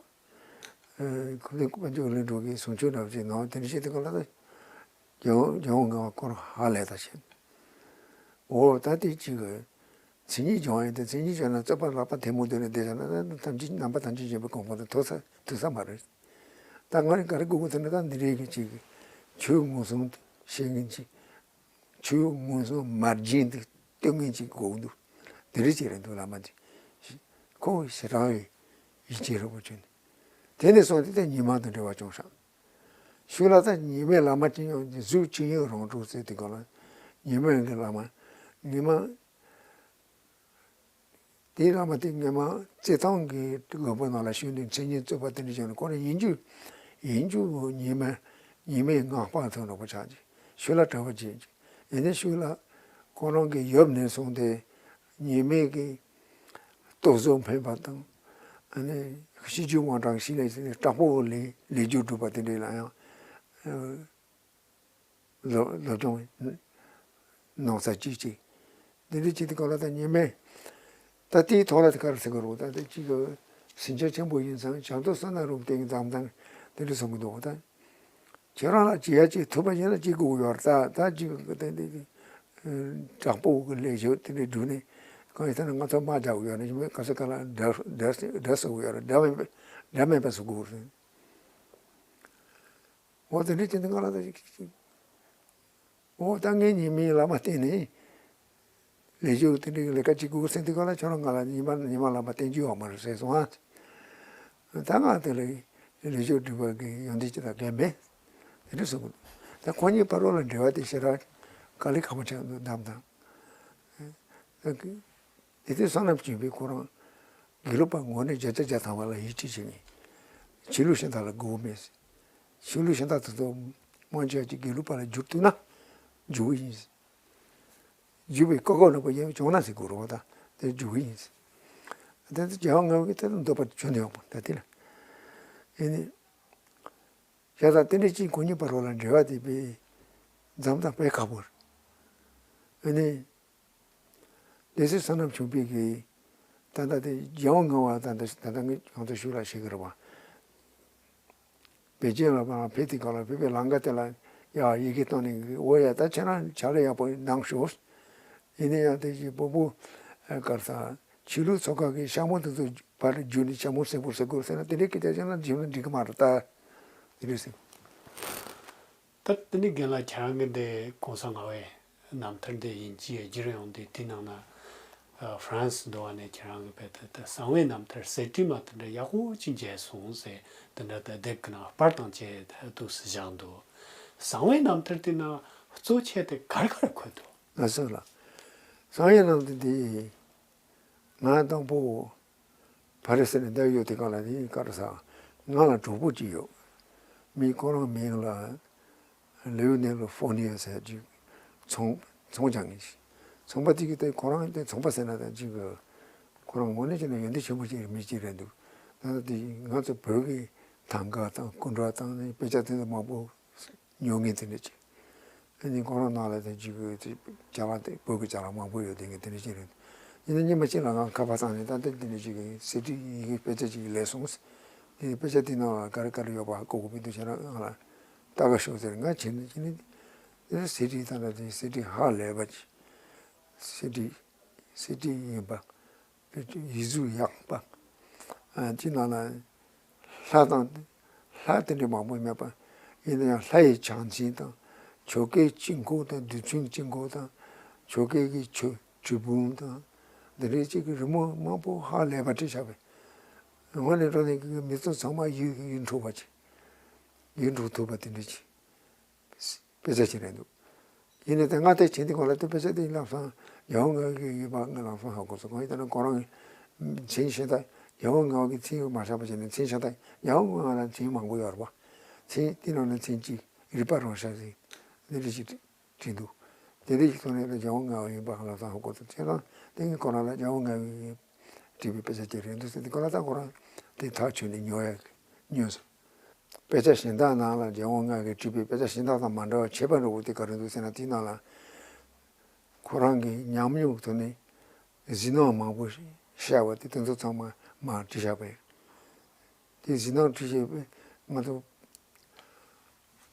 ཚོས་དཔལ་འབྱོར་ལྷུན་གྲུབ་ཀྱིས་གསུང་ཆོས་འདྲ་པོ་ཅིག་གནང་། དེ་འདྲ་ཅིག་འདི་ག་ལ་ད་རྒྱལ་དབང་རྒྱལ་དབང་ལྔ་པ་ཁོ་རང་ཧ་ལས་ད་བྱས། འོ་ད་དེ་ཅིག་གི་མཚན་ཉིད་སྦྱོང་ཡས་དེ། མཚན་ཉིད་སྦྱོང་ན་རྩོད་པ་ལག་པ་ཐལ་མོ་སྦྱར་ནས་བསྡད་བཞག་ན་ད་ཐམས་ཅད་རྣམ་པ་ཐམས་ཅད་མཁྱེན་པའི་གོ་འཕང་དེ་ཐོབ་ས་ཐུབ་ས་མ་རེད། ད་ང་ནི་ག་རེ་དགོས་དགོས་ཟེར་ན། ད་འདི་རིགས་ཀྱི་ཅིག་ཆོས་མངོན་སུམ་ཤེས་མཁན་ཅིག་ཆོས་མངོན་སུམ་མ་བརྗེད་དུ་སྟོན་མཁན་ཅིག་དགོས་འདུག་དེ་འདྲ་ཅིག་རེད་འདུག་བླ་མ་ཅིག་ཁོ་ཞེ་དྲག་ཡིད་ཆེས་རེད་པ་བྱུང་ནས། དེ་ནས་བཟུང་སྟེ་ད་ཉི་མ་དང་འབྲེལ་བ་བྱུང་ཤག་ཤུལ་ལ་ད་ཉི་མའི་བླ་མ་ཅིག་ཡང་གཟུགས་ཅི་ཡིན་རང་གྲོལ་ཟེར་དུས་སྒང་ལ། ཉི་མའི་གི་བླ་མ། ཉི་མ། དེའི་བླ་མ་དེ་སྔོན་མ་རྩེད་ཐང་གི་དགོན་པ་ནང་ལ་བཞུགས་ནས་མཚན་ཉིད་རྩོད་པ་དེ་འདྲ་བྱུང་ནས། ཁོ་རང་ཡིན་རྒྱུ། ཡིན་རྒྱུ་ཉི་མ། ཉི་མའི་སྔགས་པ་ཐོན་འགྲོ་པ་ཆགས་ཀྱི། ཤུལ་ལ་གྲྭ་པ་བྱས་ཀྱི། ཡིན་ནའི་ཤུལ་ལ་ཁོ་རང་གི་ཡབ་ནས་བཟུང་སྟེ་ཉི་མའི་གི་རྟོག་བཟོ་འཕེན་པ་དང་། ཨ་ནི་གཤིས་རྒྱུད་དབང་དྲག་ཤིང་ལས་ཟེར་ནས་དྲག་པོ་ལས་ལས་རྒྱུ་སྒྲུབ་པ་དེ་འདྲ་ལ་ཡང་། སློབ་སློབ་སྦྱོང་གནང་ས་གཅིག་གཅིག་འདི་འདྲ་བྱེད་དུས་སྐབས་ལ་ད་ཉི་མས། ད་དེའི་ཐོག་ལ་དེ་ག་རེ་ཟེར་གི་རེད། ད་དེ་གཅིག་གི་ཟིང་ཆ་ཆེན་པོ་ཡིན་ཙང་བྱང་དུ་བསོད་ནམས་རུ་བསྟན་གྱི་མཚམས་དང་དེ་འདྲ་གསུང་གི་འདུག་ད་ཁྱེད་རང་ལ་བྱེད་ཡ་ཅིག་ཐུབ་པ་ཡིན་ན་ཅིག་དགོས་ཀྱི་ཡོད་རེད། ད་ད་ཅིག་གི་དེ་འདི་དྲག་པོ་གི་ལས་ཞོར་དེ་འདྲ་བསྒྲུབས་ནས་གང་ཡིན་ཟེར་ན་ང་ཚོ་དམག་རྒྱག་དགོས་ཡོད་རེད། ཉི་མས་ག་ས་ག་ལ་དགྲ་དགྲ་དགྲ་གསོད་དགོས་ཡོད་རེད། དགྲ་མེད་པ་དགྲ་མེད་པ་བཟོ་དགོས་རེད། འོ་དེ་འདྲ་བྱས་ནས་ང་ལ་ད་ཅིག་ཅིག་འོ་ད་ངས་ཉི་མའི་བླ་མ་བསྟེན་ནས་ལས་ཞུགས་དེ་འདྲའི་ལས་ཀ་ཅིག་དགོས་ཟེར་དུས་སྒང་ལ་ཁྱོད་རང་ང་ལ་ཉི་མ་ཉི་མ་བླ་མ་བསྟེན་རྒྱུ་ཡོད་མ་རེད་ཟེར་སོང་ཨ། ད་ང་དེ་ལ་ལས་ཞུགས་སྒྲུབ་པ་གི་ཡོན་ཏན་ཅི་དང་འགལ་མེད། དེ་འདྲ་གསུངས། ད་ཁོ་གཉིས་བར་ལ་འབྲེལ་བ་དེ་ཞེ་དྲག་དཀའ་ལས་ཁག་པོ་ཆགས་འདུག་བདམས་དང་། དེ་དུས་བསོད་ནམས་ཆོས་འཕེལ་ཁོ་རང་དགེ་ལུགས་པ་ངོས་ནས་བརྒྱ་ཆ་བརྒྱ་ཐམ་པ་ལ་ཡིད་ཆེས་བྱེད་མཁན། ཆོས་ལུགས་གཞན་དག་ལ་དགོས་མེད། ཆོས་ལུགས་གཞན་དག་དེ་ཚོ་མང་ཆེ་བ་ཅིག་དགེ་ལུགས་པ་ལ་བསྒྱུར་ཐུབ་ན་འགྱུར་གི་ཡིན། བསྒྱུར་བའི་གོ་སྐབས་ལེགས་པོ་ཡང་བྱུང་ན་ཟེར་དགོས་རེད་པ། ད་དེ་འགྱུར་གི་ཡིན། དེ་ཚོ་རྒྱལ་བ་ལྔ་པའི་ད་འདོད་པ་བྱུང་ནས་ཡོང་པ་ད་དེ་ལ། ཡིན་ནི། བྱས་ཙང་དེ་འདྲ་ཅིག་ཁོ་གཉིས་བར་ལ་འབྲེལ་བ་དེ་དཔེ་མཚམས་དང་དཔེ་ཁག་པོ་རེད། ཨ་ནི། སྡེ་སྲིད་བསོད་ནམས་ཆོས་འཕེལ་གྱིས་ད་ལྟ་དེ་རྒྱལ་བ་ལྔ་པ་ད་ལྟ་ད་ལྟ་ངས་ང་ཚོ་ཤུགས་ལ་བཤད་ཀྱི་རེད་པ། པེ་ཅིན་ལ་ཕེབས་དུས་སྒང་ལ་བོད་པའི་ལམ་ཁ་དེ་ལ་ཡ་ཡི་གེ་བཏང་ནས། འོ་ཡ་ད་ཁྱེད་རང་ཕྱག་ལས་ཡག་པོ་གནང་ཤོག་ཡིན་ན་ཡང་དེ་བཞིན་བོད་པོ་ག་རེ་ཟེར། ཆོས་ལུགས་ཚོགས་ཁག་གི་ཤག་མོ་དེ་ཚོ་བར་བརྒྱུད་ནས་ཤག་མོ་སེར་པོ་ཟེར་དགོས་ཟེར་ན། དེ་འདྲའི་སྐད་ཆ་བཤད་ན་རྗེས་ལ་འགྲིག་གི་མ་རེད་ད། དེ་རེད་ཟེར། ད་དེ་ནས་རྒན་ལགས་ཁྱེད་རང་གི་འདི་གོང་ས་ལྔ་པའི་རྣམ་ཐར་འདི་དབྱིན་ཇིའི་བསྒྱུར་ཡོང་དུས་དེའི་ནང་ན་ ཨ་ཧྥ་རན་སི་འགྲོ་བ་ནས་ཁྱེད་རང་གི་བོད་དུ་ད་གསང་བའི་རྣམ་ཐར་གསེར་བྲིས་མ་དེ་འདྲ་ཡག་པོ་ཅིག་མཇལ་སོང་ཟེར། དེ་འདྲ་ད་དེབ་ཀྱི་ནང་པར་དང་བཅས་ད་འདུག་སེ་བཞག་འདུག་གསང་བའི་རྣམ་ཐར་དེ་ན་གཙོ་ཆེ་དེ་ག་རེ་ག་རེ་འཁོད་འདུག་ལགས་སོ་ལགས། གསང་བའི་རྣམ་ཐར་དེ་ང་དང་པོ་ཕ་རི་སི་ནས་བསྡད་ཡོད་དེ་ག་ལ་དེ་ག་རེ་ཟ། ང་ལ་གྲོགས་པོ་གཅིག་ཡོད། མི་ཁོ་རང་མིང་ལ་ལེའུ་ནེ་ལོ་ཧྥོ་ནི་ཡ་ཟེར་ཅིག་ཚོང་ཚོང་རྒྱག་མཁན་ཞིག་ཚོང་པ་དེ་གིས་དེ་ཁོ་རང་དེ་ཚོང་པ་ཟེར་ན་ད་ཅིག་ཁོ་རང་དངོས་གནས་བྱས་ན་ཡོན་ཏན་ཆེན་པོ་ཅིག་མི་གཅིག་རེད་འདུག་ད་ལྟ་དེ་ང་ཚོ་བོད་ཀྱི་ཐང་ག་དང་སྐུ་འདྲ་དང་ནི་དཔེ་ཆ་དེ་ཚོ་མང་པོ་ཉོ་མཁན་དེ་འདྲ་ཅིག་ཨ་ནི་ཁོ་རང་ནང་ལ་དེ་ཅིག་ཅ་ལག་དེ་བོད་ཀྱི་ཅ་ལག་མང་པོ་ཡོད་དེ་ངས་དེ་འདྲ་ཅིག་རེད། ཡིན་ན་ཉི་མ་གཅིག་ལ་ང་ཁ་པར་བཏང་ནས་ད་ལྟ་དེ་འདྲ་ཅིག་གི་གསེར་བྲིས་ཡི་གེ་དཔེ་ཆ་ཅིག་ལས་སོང་། དེ་དཔེ་ཆ་དེ་ནང་ལ་ག་རེ་ག་རེ་ཡོད་པ་ཧ་གོ་གི་མི་འདུག་བྱས་ན་ང་ལ་ལྟ་ག་ཤོག་ཟེར། ང་བྱས་ནས་བྱས་ནས་དེ་གསེར་བྲིས་ད་ལྟ་དེ་གསེར་བྲིས་ཧ་ལས་པ་ཅིག་གསེར་བྲིས་གསེར་བྲིས་ཡིན་པ། ཡིག་གཟུགས་ཡག་པ། ཨ་ཅི་ནང་ལ་ལྷ་དང་ལྷ་དེ་འདྲ་མང་པོ་མེད་པ། ཡིན་ན་ཡང་ལྷ་ཡི་བྱང་སེམས་དང་ཆོ་གའི་དཀྱིལ་འཁོར་དང་རྡུལ་ཚོན་དཀྱིལ་འཁོར་དང་ཆོ་གའི་གི་ཆོས་ཆོས་འབུམ་དང་འདི་འདྲའི་ཅིག་གི་རི་མོ་མང་པོ་ཧ་ལས་པ་བྲིས་བཞག་པས། དངོས་གནས་དྲང་གནས་ཀྱི་མི་ཚོ་ཚང་མ་ཡིད་ཡིད་འཕྲོག་པ་ཅིག་ཡིད་འཕྲོག་ཐུབ་པ་དེ་འདྲ་ཅིག་དཔེ་ཆ་ཞིག་རེད་འདུག་ཡིན་ནའི་ད་ང་དེ་བྱེད་དུས་སྒང་ལ་དེ་དཔེ་ཆ་དེ་ལམ་སང་རྒྱལ་བ་ལྔ་པའི་ཡིན་པ་ང་ལམ་སང་ཧ་གོ་སོང་། གང་ཡིན་ད་ན་ཁོ་རང་གི་མཚན་གཞན་དག་རྒྱལ་བ་ལྔ་པ་གི་མཚན་མ་བཞག་པ་བྱས་ནས་མཚན་གཞན་དག་རྒྱལ་བ་ལྔ་པ་ལ་མཚན་མང་པོ་ཡོད་རེད་པ། མཚན་དེ་ནང་ནས་མཚན་གཅིག་རིག་པ་རང་ཤར་ཟེར་འདི་འདྲ་ཞིག་བྲིས་འདུག་དེ་འདྲ་ཞིག་ཐོག་ནས་ལ་རྒྱལ་བ་ལྔ་པ་ཡིན་པ་ལམ་སང་ཧ་གོ་སོང་། བྱས་ཙང་དེ་ངས་ཁོ་རང་ལ་རྒྱལ་བ་ལྔ་པའི་བྲིས་པའི་དཔེ་ཆ་ཅིག་རེད་འདུག་ཟེར་དུས་སྒང་ལ་ད་ཁོ་རང་དེ་ཐག་ཆོད་ནས་ཉོ་ཡ་ཉོས་སོང་། དཔེ་ཆ་གཞན་དག་ནང་ལ་རྒྱལ་བ་ལྔ་པས་བྲིས་པའི་དཔེ་ཆ་གཞན་དག་དང་མ་འདྲ་བ་ཁྱད་པར་འདྲ་བོ་དེ་ག་རེ་འདུག་ཟེར་ན། དེའི་ནང་ལ་ཁོ་རང་གི་ཉམས་མྱོང་ཐོག་ནས་གཟིགས་སྣང་མང་པོ་ཤར་བ་དེ་དེ་ཚོ་ཚང་མ་མར་བྲིས་བཞག་པས། དེ་གཟིགས་སྣང་བྲིས་བཞག་པས་ང་ཚོ་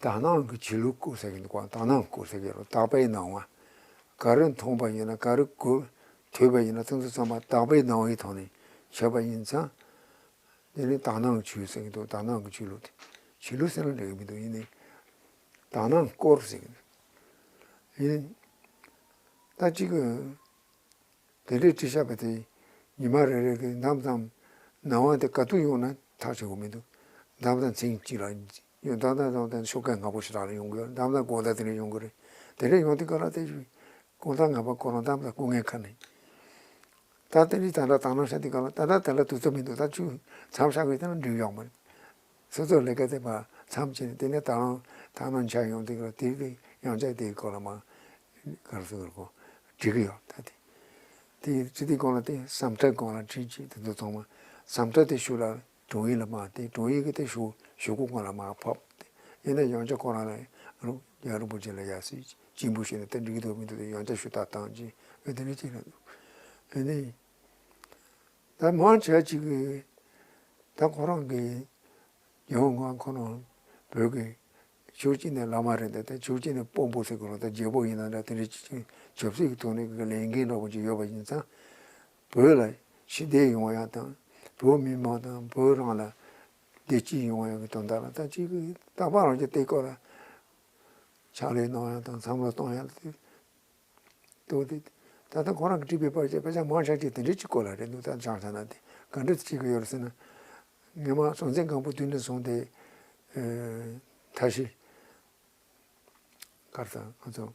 དག་སྣང་གི་ཆོས་ལུགས་སྐོར་ཟེར་གྱི་འདུག་ག་དག་སྣང་སྐོར་ཟེར་གྱི་རེད། དག་པའི་སྣང་བ། ག་རེ་མཐོང་པ་ཡིན་ན་ག་རེ་གོ་ཐོས་པ་ཡིན་ན་དེ་ཚོ་ཚང་མ་དག་པའི་སྣང་བའི་ཐོག་ནས་བྱས་པ་ཡིན་ཙང་། དེ་ནི་དག་སྣང་ཆོས་ཟེར་གྱི་འདུག་དག་སྣང་གི་ཆོས་ལུགས་དེ། ཆོས་ལུགས་ཟེར་ན་འགྲིག་གི་མི་འདུག་ཡིན་ནའི་དག་སྣང་སྐོར་ཟེར་གྱི་འདུག་ཡིན། ད་གཅིག་གི་དེ་འདྲའི་བྲིས་བཞག་པ་དེ་ཉི་མ་རེ་རེ་གི་འདམ་དང་སྣང་བ་དེ་ག་དུས་ཡོང་ན་ཐག་ཆོད་གི་མི་འདུག་འདམ་དང་མཚན་གཅིག་ལ་ཡོང་། འདམ་དང་འདམ་དང་ཤོག་ཁ་སྔ་པོ་ཞིག་རག་ལ་ཡོང་གི་ཡོད། འདམ་དང་དགོང་དག་དེ་འདྲ་ཡོང་གི་རེད། དེ་འདྲ་ཡོང་དུས་སྒང་ལ་དེ་དགོང་དག་སྔ་པོ་ཁོ་རང་འདམ་དང་སྐུ་ངལ་ཁ་ནས། ད་དེ་འདྲའི་ད་ལྟ་དག་སྣང་ཤར་དུས་སྒང་ལ་ད་ལྟ་དེ་ལ་དུས་ཚོད་མི་འདུག་ད་ཆུ་མཚམས་བཞག་དགོས་ད་ན་འགྲིག་ཡོང་མ་རེད། སོ་སོའི་ལས་ཀ་དེ་མཚམས་བཅད་ནས་དེ་ནས་ད་རུང་དག་སྣང་འཆར་ཡོང་དུས་ལ་དེ་གི་ཡང་བསྐྱར་དེའི་སྐོར་ལ་མར་ག་རེ་ཟེར་དགོས་རེད། འབྲི་གི་ཡོད། ད་དེ་དེ་བྲིས་དུས་སྒང་ལ་དེ་ཟམ་ཁྲ་སྒང་ལ་བྲིས་བྱས་དེ་ཚོ་ཚང་མ་ཟམ་ཁྲ་དེ་གཞུག་ལ་དྲུང་ཡིག་ལ་མར་བསྟན། དྲུང་ཡིག་གི་དེ་གཞུག་གཞུག་གུ་སྒང་ལ་མར་ཕབ་སྟེ་ཡིན་ན་ཡང་བསྐྱར་ཁོ་རང་ལ་རུ་རྒྱལ་བ་རིན་པོ་ཆེ་ལ་ཡར་སོས་སྤྱན་འབུལ་ཞུས་ནས་དེ་འགྲིག་གི་འདུག་མི་འདུག་དེ་ཡང་བསྐྱར་ཞུ་དག་བཏང་བྱས་ཨེ་དེ་འདྲ་བྱས་ན་འདུག་ཨེ་ནི། ད་མང་ཆེ་ཅིག་གིས་ད་ཁོ་རང་གི་རྒྱལ་བ་ལྔ་པ་ཁོ་རང་བོད་ཀྱི་ཕྱོགས་གཅིག་ནས་བླ་མ་རེད། ད་ཕྱོགས་གཅིག་ནས་དཔོན་པོ་ཟེར་དགོས་རེད། ད་རྒྱལ་པོ་ཡིན་ན་འདྲ་དེ་འདྲ་ཅིག་ཆབ་སྲིད་ཀྱི་ཐོག་ནས་ཀྱི་ལས་འགན་འདྲ་པོ་ཅིག་ཡོད་པ་ཡིན་ཙང་བོད་ལ་ཞི་བདེ་ཡོང་ཡ་དང་བོད་མི་མང་དང་བོད་རང་ལ་བདེ་སྐྱིད་ཡོང་ཡ་གི་དོན་དག་ལ་ད་ཅིག་གིས་རྟག་པར་རང་གི་ལྟེ་སྐོར་ལ་ཕྱག་ལས་གནང་ཡ་དང་བསམ་བློ་གཏོང་ཡ་དེ། ལྟོས་ཏེ། ད་ལྟ་ཁོ་རང་གི་བྲིས་པའི་པར་ཆས་དཔེ་ཆ་མང་ཆེ་ཅིག་དེ་འདྲའི་ཅིག་སྐོར་ལ་རེད་འདུག་ད་ཆང་ས་ན་དེ་ག་འདྲ་ཅིག་གི་ཡོད་རེད་ཟེར་ན། སྔོན་མ་སྲོང་བཙན་སྒམ་པོ་དུས་ནས་བཟུང་སྟེ། ཨེ། མཐའ་བཞི། ག་རེ་ཟེར་ང་ཚོ་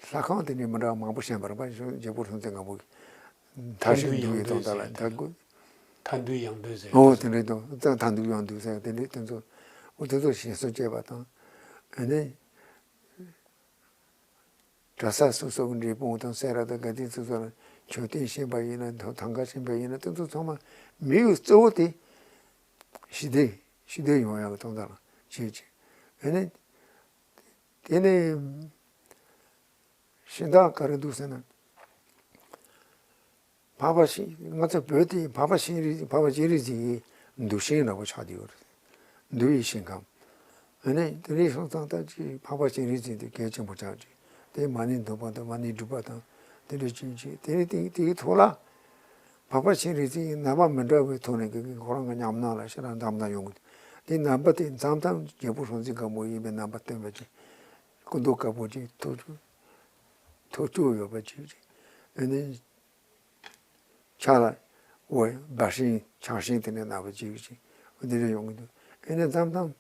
ལྷ་ཁང་དེ་འདྲའི་མི་འདྲ་བ་མང་པོ་བཞེངས་པ་རེད་པ། རྒྱལ་པོ་སྲོང་བཙན་སྒམ་པོ་གིས་མཐའ་བཞི་འདུལ་བའི་དོན་དག་ལ་མཐའ་འདུལ་ཡང་འདུལ་ཟེར། ཨོ་དེ་འདྲའི་དོན་མཐའ་འདུལ་ཡང་འདུལ་ཟེར་དེ་འདྲའི་དེ་ཚོ། ཨོ་དེ་ཚོ་ཞེ་སོ་བཅས་པ་དང་། ཨ་ནི། གྲྭ་ས་སོ་སོ་གི་འབྲས་སྤུངས་དང་སེ་ར་དང་དགའ་ལྡན་སོ་སོ་ལ་མཆོད་རྟེན་བཞེངས་པ་ཡིན་ན་ཐང་ག་བཞེངས་པ་ཡིན་ན་དེ་ཚོ་ཚང་མ་དམིགས་ཡུལ་གཙོ་བོ་དེ་ཞི་བདེ་ཞི་བདེ་ཡོང་ཡག་གི་དོན་དག་ལ་བྱེད་ཅིང་། ཨ་ནི་དེ་ནས་གཞན་དག་ག་རེ་འདུག་ཟེར་ན། འཕགས་པ་ཤིང་ང་ཚོ་བོད་དེ་འཕགས་པ་ཤིང་རི་འཕགས་པ་སྤྱན་རས་གཟིགས་ཀྱི་འདུ་ཤིང་འདྲ་པོ་ཆགས་བསྡད་ཡོད་རེད། འདུ་བའི་ཞིང་ཁམས། ཨ་ནི་དེ་འདྲའི་སོང་ཙང་ད་ཅིག་འཕགས་པ་སྤྱན་རས་གཟིགས་དེ་གལ་ཆེན་པོ་ཆགས་ཅིག་དེ་མ་ཎི་འདོན་པ་དང་མ་ཎི་སྒྲུབ་པ་དང་དེ་འདྲ་ཅིག་ཅིག་དེ་ནི་དེ་དེའི་ཐོག་ལ་འཕགས་པ་སྤྱན་རས་གཟིགས་ཀྱི་རྣམ་པ་མི་འདྲ་བའི་ཐོག་ནས་ཀྱི་ཁོ་རང་གི་ཉམས་སྣང་ལ་ཤར་རང་འདམ་དང་ཡོང་གི། དེ་རྣམ་པ་དེ་མཚམས་མཚམས་རྒྱལ་པོ་སྲོང་བཙན་སྒམ་པོ་ཡིན་པའི་རྣམ་པ་སྟོན་པ་ཅིག་སྐུ་མདོག་དཀར་པོ་ཅིག་ཐུགས་ ཐོག་བཅུ་ཡོད་པ་ཅིག་ཅིག་ཨ་ནི་ཕྱག་ལ་འོ་སྦ་ཤིང་ཆག་ཤིང་དེ་འདྲ་ནག་པོ་ཅིག་ཅིག་འོ་དེ་འདྲ་ཡོང་གི་འདུག་ཨ་ནི་མཚམས་མཚམས་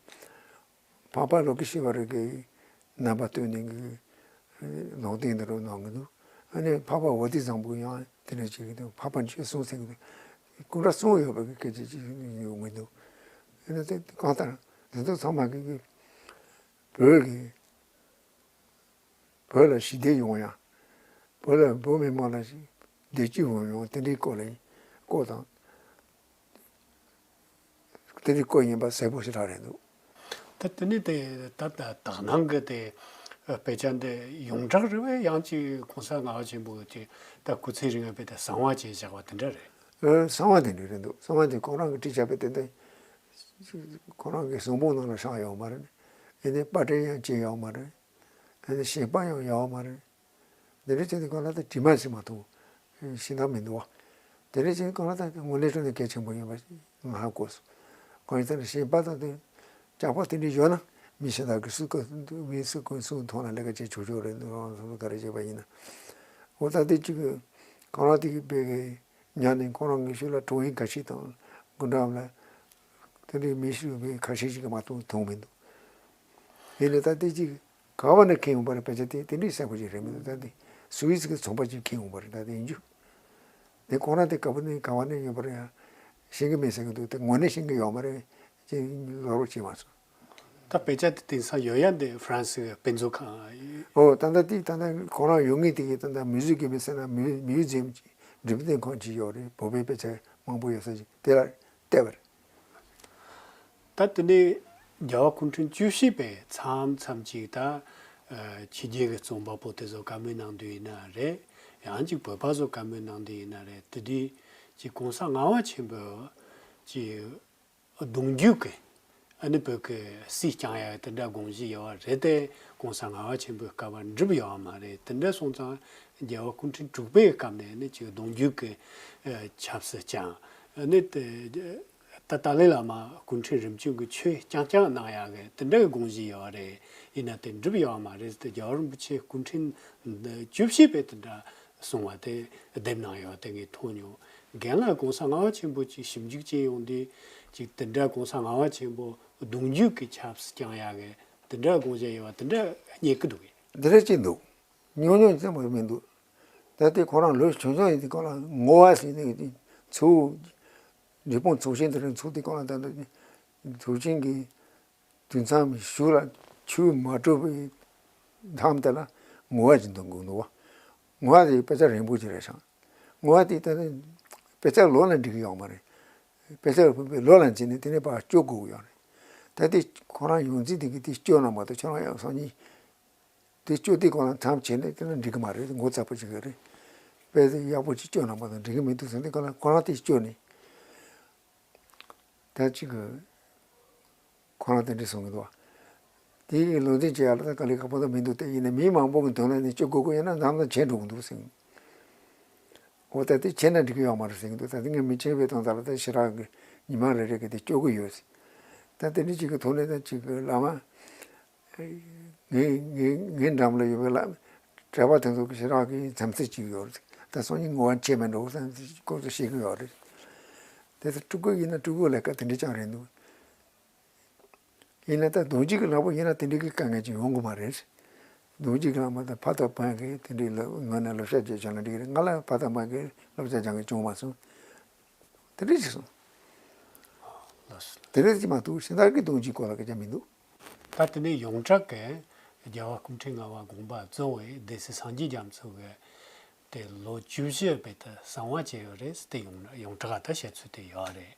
འཕགས་པ་ལོ་ཀི་ཤི་བ་རི་གི་རྣམ་པ་སྟོན་ནས་གི་ལུང་བསྟན་འདི་རུ་གནང་གི་འདུག་ཨ་ནི་འཕགས་པ་ཝ་ཏི་བཟང་པོ་ཡང་དེ་འདྲ་ཅིག་གི་འདུག་འཕགས་པ་རྗེ་གསུང་ཚིག་གི་འདུག་སྐུ་འདྲ་གསུང་ཡོད་པ་གི་སྐད་ཆ་ཅིག་ཡོང་གི་འདུག་ཨ་ནི་དེ་གང་ལྟར་འདི་ཚོ་ཚང་མ་གི་གི་བོད་ཀྱི་བོད་ལ་ཞི་བདེ་ཡོང་ཡ། བོད་ལ་བོད་མི་མང་ལ་བདེ་སྐྱིད་ཡོང་ཡོང་དེ་འདྲའི་སྐོར་ལ་སྐོར་དང་། དེ་འདྲའི་སྐོར་ཡིན་པ་གསལ་པོ་ཞེ་དྲག་རེད་འདུག་ད་དེ་ནི་དེ་ད་ད་དག་སྣང་གི་དེ་དཔེ་ཆ་འདི་ཡོངས་གྲགས་རེད་བས། ཡང་ཅིག་གོང་ས་ལྔ་པ་ཆེན་པོ་གི་ད་སྐུ་ཚེ་རིང་བའི་དེ་གསང་བ་བྱས་བཞག་པ་དེ་འདྲ་རེད། ཨ་གསང་བ་དེ་འདྲ་རེད་འདུག་གསང་བ་དེ་ཁོ་རང་གིས་བྲིས་བཞག་པའི་དེ་འདྲ་ཁོ་རང་གི་གཟིམ་ཕུག་ནང་ལ་བཞག་ཡོད་མ་རེད། ཨེ་ནས་པར་སྐྲུན་ཡང་བྱས་ཡོད་མ་རེད། ཨེ་ནས་བཤད་པ་ཡང་ཡོད་མ་རེད། དེ་འདྲ་བྱས་ཏེ་ཁོ་ལ་ད་དྲི་མ་ཟེར་མ་ཐུབ་ཤེས་སྟངས་མི་འདུག་བ། དེ་འདྲ་བྱས་ཁོ་ལ་ད་དངོས་གནས་དྲང་གནས་གལ་ཆེན་པོ་ཡིན་པ་ང་ཧ་གོ་སོང་། ཁོ་ཡིན་ཙང་ནས་བཤད་པ་དང་དེ་ལྕགས་པོ་དེ་འདྲ་ཡོད་ན་མི་གཞན་དག་གི་སུ་ག་མི་སུ་ག་སུ་མཐོང་ན་ལས་ཀ་བྱེད་ཆོག་ཆོག་རེད་འདུག་རང་སོ་སོ་ག་རེ་བྱས་པ་ཡིན་ན། འོ་ད་དེ་གཅིག་གི་ཁོ་རང་དེ་གི་དཔེ་གི་ཉར་ནས་ཁོ་རང་གི་ཤུལ་ལ་དྲུང་ཡིག་ཁ་ཤས་དང་སྐུ་མགྲོན་ལ་དེ་འདྲའི་མི་ཤི་བའི་ཁ་ཤས་ཤིག་གིས་མ་གཏོགས་མཐོང་མི་འདུག་ཡིན་ནའི་ད་ལྟའི་ཅིག་ག་བ་ནས་ཁེལ་ཡོང་པ་རེད། དཔེ་ཆ་དེ་དེ་འདྲའི་གསལ་པོ་ཅིག་རེད་མི་འདུག་ད་དེ་སུད་སི་གི་ཚོང་པ་ཅིག་ཁེལ་ཡོང་པ་རེད། ད་དེ་ཡིན་རྒྱུ་དེ་ཁོ་རང་དེ་ག་བ་ནས་ག་བ་ནས་ཡོད་པ་རེད་ཡང་ཤེས་ཀྱི་མེད་ཟེར་གྱི་འདུག་དེ་དངོས་གནས་ཤེས་ཀྱི་ཡོད་མ་རེད་ཅེས་ལབ་རོགས་བྱས་མ་སོང་། ད་དཔེ་ཆ་དེ་དེང་སང་ཡོད་ཡ་འདི་ཧྥ་རན་སི་གི་དཔེ་མཛོད་ཁང་ཨོ་ད་ལྟ་དེ་ད་ལྟ་ཁོ་རང་ཡོད་ངེས་དེ་གི་ད་ལྟ་མིའུ་ཟི་ཡམ་ཟེར་ན་མིའུ་ཟི་ཡམ་ཅིག་འགྲེམས་སྟོན་ཁང་ཅིག་ཡོད་རེད། བོད་པའི་དཔེ་ཆ་མང་པོ་ཡོད་ས་ཅིག་དེ་ལ་བལྟས་པ་རེད། ད་དེ་ནས་རྒྱལ་བ་སྐུ་ཕྲེང་བཅུ་བཞི་པས་མཚམས་མཚམས་ཅིག་ད་ཨ་ཕྱི་རྒྱལ་གྱི་རྩོམ་པ་པོ་དེ་ཚོ་བཀའ་མོལ་གནང་དུས་ཡིན་ན་རེད། ཡང་ཅིག་བོད་པ་ཚོ་བཀའ་མོལ་གནང་དུས་ཡིན་ན་རེད། དེ་དུས་ཅིག་གོང་ས་ལྔ་པ་ཆེན་པོས་ཅིག་གདུང་རྒྱུད་ཀྱི་ཨ་ནི་བོད་ཀྱི་སྲིད་སྐྱོང་ཡ་དེ་འདྲ་དགོངས་གཞི་ཡོད་པ་རེད་དེ། གོང་ས་ལྔ་པ་ཆེན་པོའི་སྐབས་བ་འགྲུབ་ཡོད་པ་མ་རེད། དེ་འདྲ་སོང་ཙང་རྒྱལ་བ་སྐུ་ཕྲེང་དྲུག་པའི་སྐབས་ནས་ནི་ཅིག་གདུང་རྒྱུད་ཀྱི་ཨ་ཆབ་སྲིད་སྐྱོང་ཨ་ནི་དེ། ད་ཏཱ་ལའི་བླ་མ་སྐུ་ཕྲེང་རིམ་བྱོན་གྱི་ཆོས་རྐྱང་རྐྱང་གནང་ཡག་གི་དེ་འདྲ་གི་དགོངས་གཞི་ཡོད་རེད། ཡིན་ན་དེ་འགྲུབ་ཡོད་མ་རེད་དེ། རྒྱལ་བ་རིན་པོ་ཆེ་སྐུ་ཕྲེང་བཅུ་བཞི་པས་དེ་འདྲ་གསུང་བ་དེ་བསྡེབས་གནང་ཡོད་དེ་ངས་མཐོང་མྱོང་། རྒན་ལགས་གོང་ས་ལྔ་པ་ཆེན་པོ་ཅིག་ཞིབ་འཇུག་བྱེད་ཡོང་དུས་ཅིག་དེ་འདྲ་གོང་ས་ལྔ་པ་ཆེན་པོ་གདུང་རྒྱུད་ཀྱི་ཆབ་སྲིད་སྐྱོང་ཡག་གི་དེ་འདྲ་དགོངས་བཞེས་ཡོད་པ་དེ་འདྲ་རྙེད་ཀྱི་འདུག་གས། འདི་འདྲ་ཅིག་འདུག་ཉུང་ཉུང་ཙམ་མ་མི་འདུག་ད་ལྟའི་ཁོ་རང་ལོ་ཆུང་ཆུང་ཡིན་དུས་ཁོ་རང་ངོ་བ་ཟེར་ནས་ཚུགས། རི་བོང་ཚོགས་ཆེན་དེ་རིང་ཚོགས་དུས་ཁོ་རང་ད་ལྟ་ཚོགས་ཆེན་གྱི་དུས་མཚམས་ཤུགས་ལ་ཆུ་མ་དྲོ་བའི་མཚམས་དེ་ལ་ངོ་བ་ཅིག་འདོན་དགོས་འདུག་བ། ངོ་བ་དེ་དཔེ་ཆ་རིང་པོ་ཅིག་རེད་ཤག་ངོ་བ་དེ་ད་ནི་དཔེ་ཆ་ལོ་ལ་འགྲིག་གི་ཡོད་མ་རེད། དཔེ་ཆ་ཕུད་པའི་ལོ་ལ་འཛིན་ནས་དེ་ནས་ཕར་སྐྱོར་དགོས་ཀྱི་ཡོད་རེད། ད་ལྟའི་ཁོ་རང་ཡོང་རྩིས་དེ་གི་དེ་སྐྱོར་ན་མ་གཏོགས་ཁྱོད་རང་ཡང་སང་ཉིན། དེ་སྐྱོ་དུས་ཁོ་རང་མཚམས་བྱས་ནས་དེ་ལ་འགྲིག་གི་མ་རེད། ངོ་ཚ་པོ་ཅིག་རེད། དཔེ་དེ་ཡག་པོ་ཅིག་སྐྱོ་ན་མ་གཏོགས་འགྲིག་གི་མི་འདུག་ཟེར་ནས་ཁོ་རང་ཁོ་རང་དེ་སྐྱོ་ནས། ད་ཅིག་གི་ཁོ་རང་དེ་འདྲ་གསུང་གི་འདུག་བ། དེ་ཡི་ལུང་འདྲེན་བྱེད་ཡག་ལ་ད་དཀའ་ལས་ཁག་པོ་ད་མི་འདུག་དེ་ཡིན་ན་མི་མང་པོ་གི་དོན་ལ་ནི་སྐྱོ་དགོས་ཀྱི་ཡོད་ན་འཛམ་དང་ཆེ་འགྲོ་གི་འདུག་ཟེར། འོ་ད་དེ་བྱས་ན་འགྲིག་གི་ཡོད་མ་རེད་ཟེར་གི་འདུག་ད་དེ་ངས་མི་ཆེན་པོའི་དོན་དག་ལ་ད་ཞེ་དྲག་གི་ཉི་མ་རེ་རེ་གི་དེ་སྐྱོ་གི་ཡོད་ཟེར། ད་དེ་འདྲ་ཅིག་གི་ཐོག་ནས་ད་ཅིག་གི་བླ་མ། ངའི་ངའི་ངའི་འགྲམ་ལ་ཡོད་པའི་ལ་གྲྭ་པ་དེ་ཚོ་གི་ཞེ་དྲག་གི་བྱམས་བརྩེ་ཅིག་ཡོད་རེད། ད་སང་ཉིན་ངོ་བ་ཕྱེ་མི་འགྲོ་བསམ་སྐོར་དུ་བཤད་ཀྱི་ཡོད་རེད། དེ་ཚོ་སྤྲུལ་སྐུ་ཡིན་ན་སྤྲུལ་སྐུ་ལས་ཀ་དེ་འདྲ་ཅང་རེད་འདུག་ཡིན་ན་ད་གདུང་རྒྱུད་ཀྱི་ལྷག་པ་ཡིན་ན་དེ་འདྲ་གི་དཀའ་ངལ་ཅིག་ཡོང་གི་མ་རེད། གདུང་རྒྱུད་ཀྱི་ལྷག་མ་ད་ཕ་དང་བུ་གི་དེ་འདྲའི་ལ་ངོས་ནས་བསླབ་བྱ་བྱས་བྱུང་ན་འགྲིག་གི་རེད། ང་ལ་ཕ་དང་མ་གི་བསླབ་བྱ་སྦྱང་གི་བྱུང་མ་སོང་། དེ་འདྲ་ཅིག་སོང་། ལགས་སོ། དེ་རེད་ཅིག་མ་གཏོགས་གཞན་དག་གི་གདུང་རྒྱུད་སྐོར་ལ་སྐད་ཆ་མི་འདུག་ད་དེ་ནས་ཡོངས་གྲགས་ཀྱི་རྒྱལ་བ་སྐུ་ཕྲེང་ལྔ་པ་དགོངས་པ་རྫོགས་པའི་སྡེ་སྲིད་སངས་རྒྱས་རྒྱ་མཚོ་གི་དེ་ལོ་བཅུ་བཞི་བས་དེ་གསང་བ་བྱས་ཡོད་རེད་ཟེར་དེ་ཡོངས་ཡོངས་གྲགས་ད་བཤད་ཚུལ་དེ་ཡོད་རེད།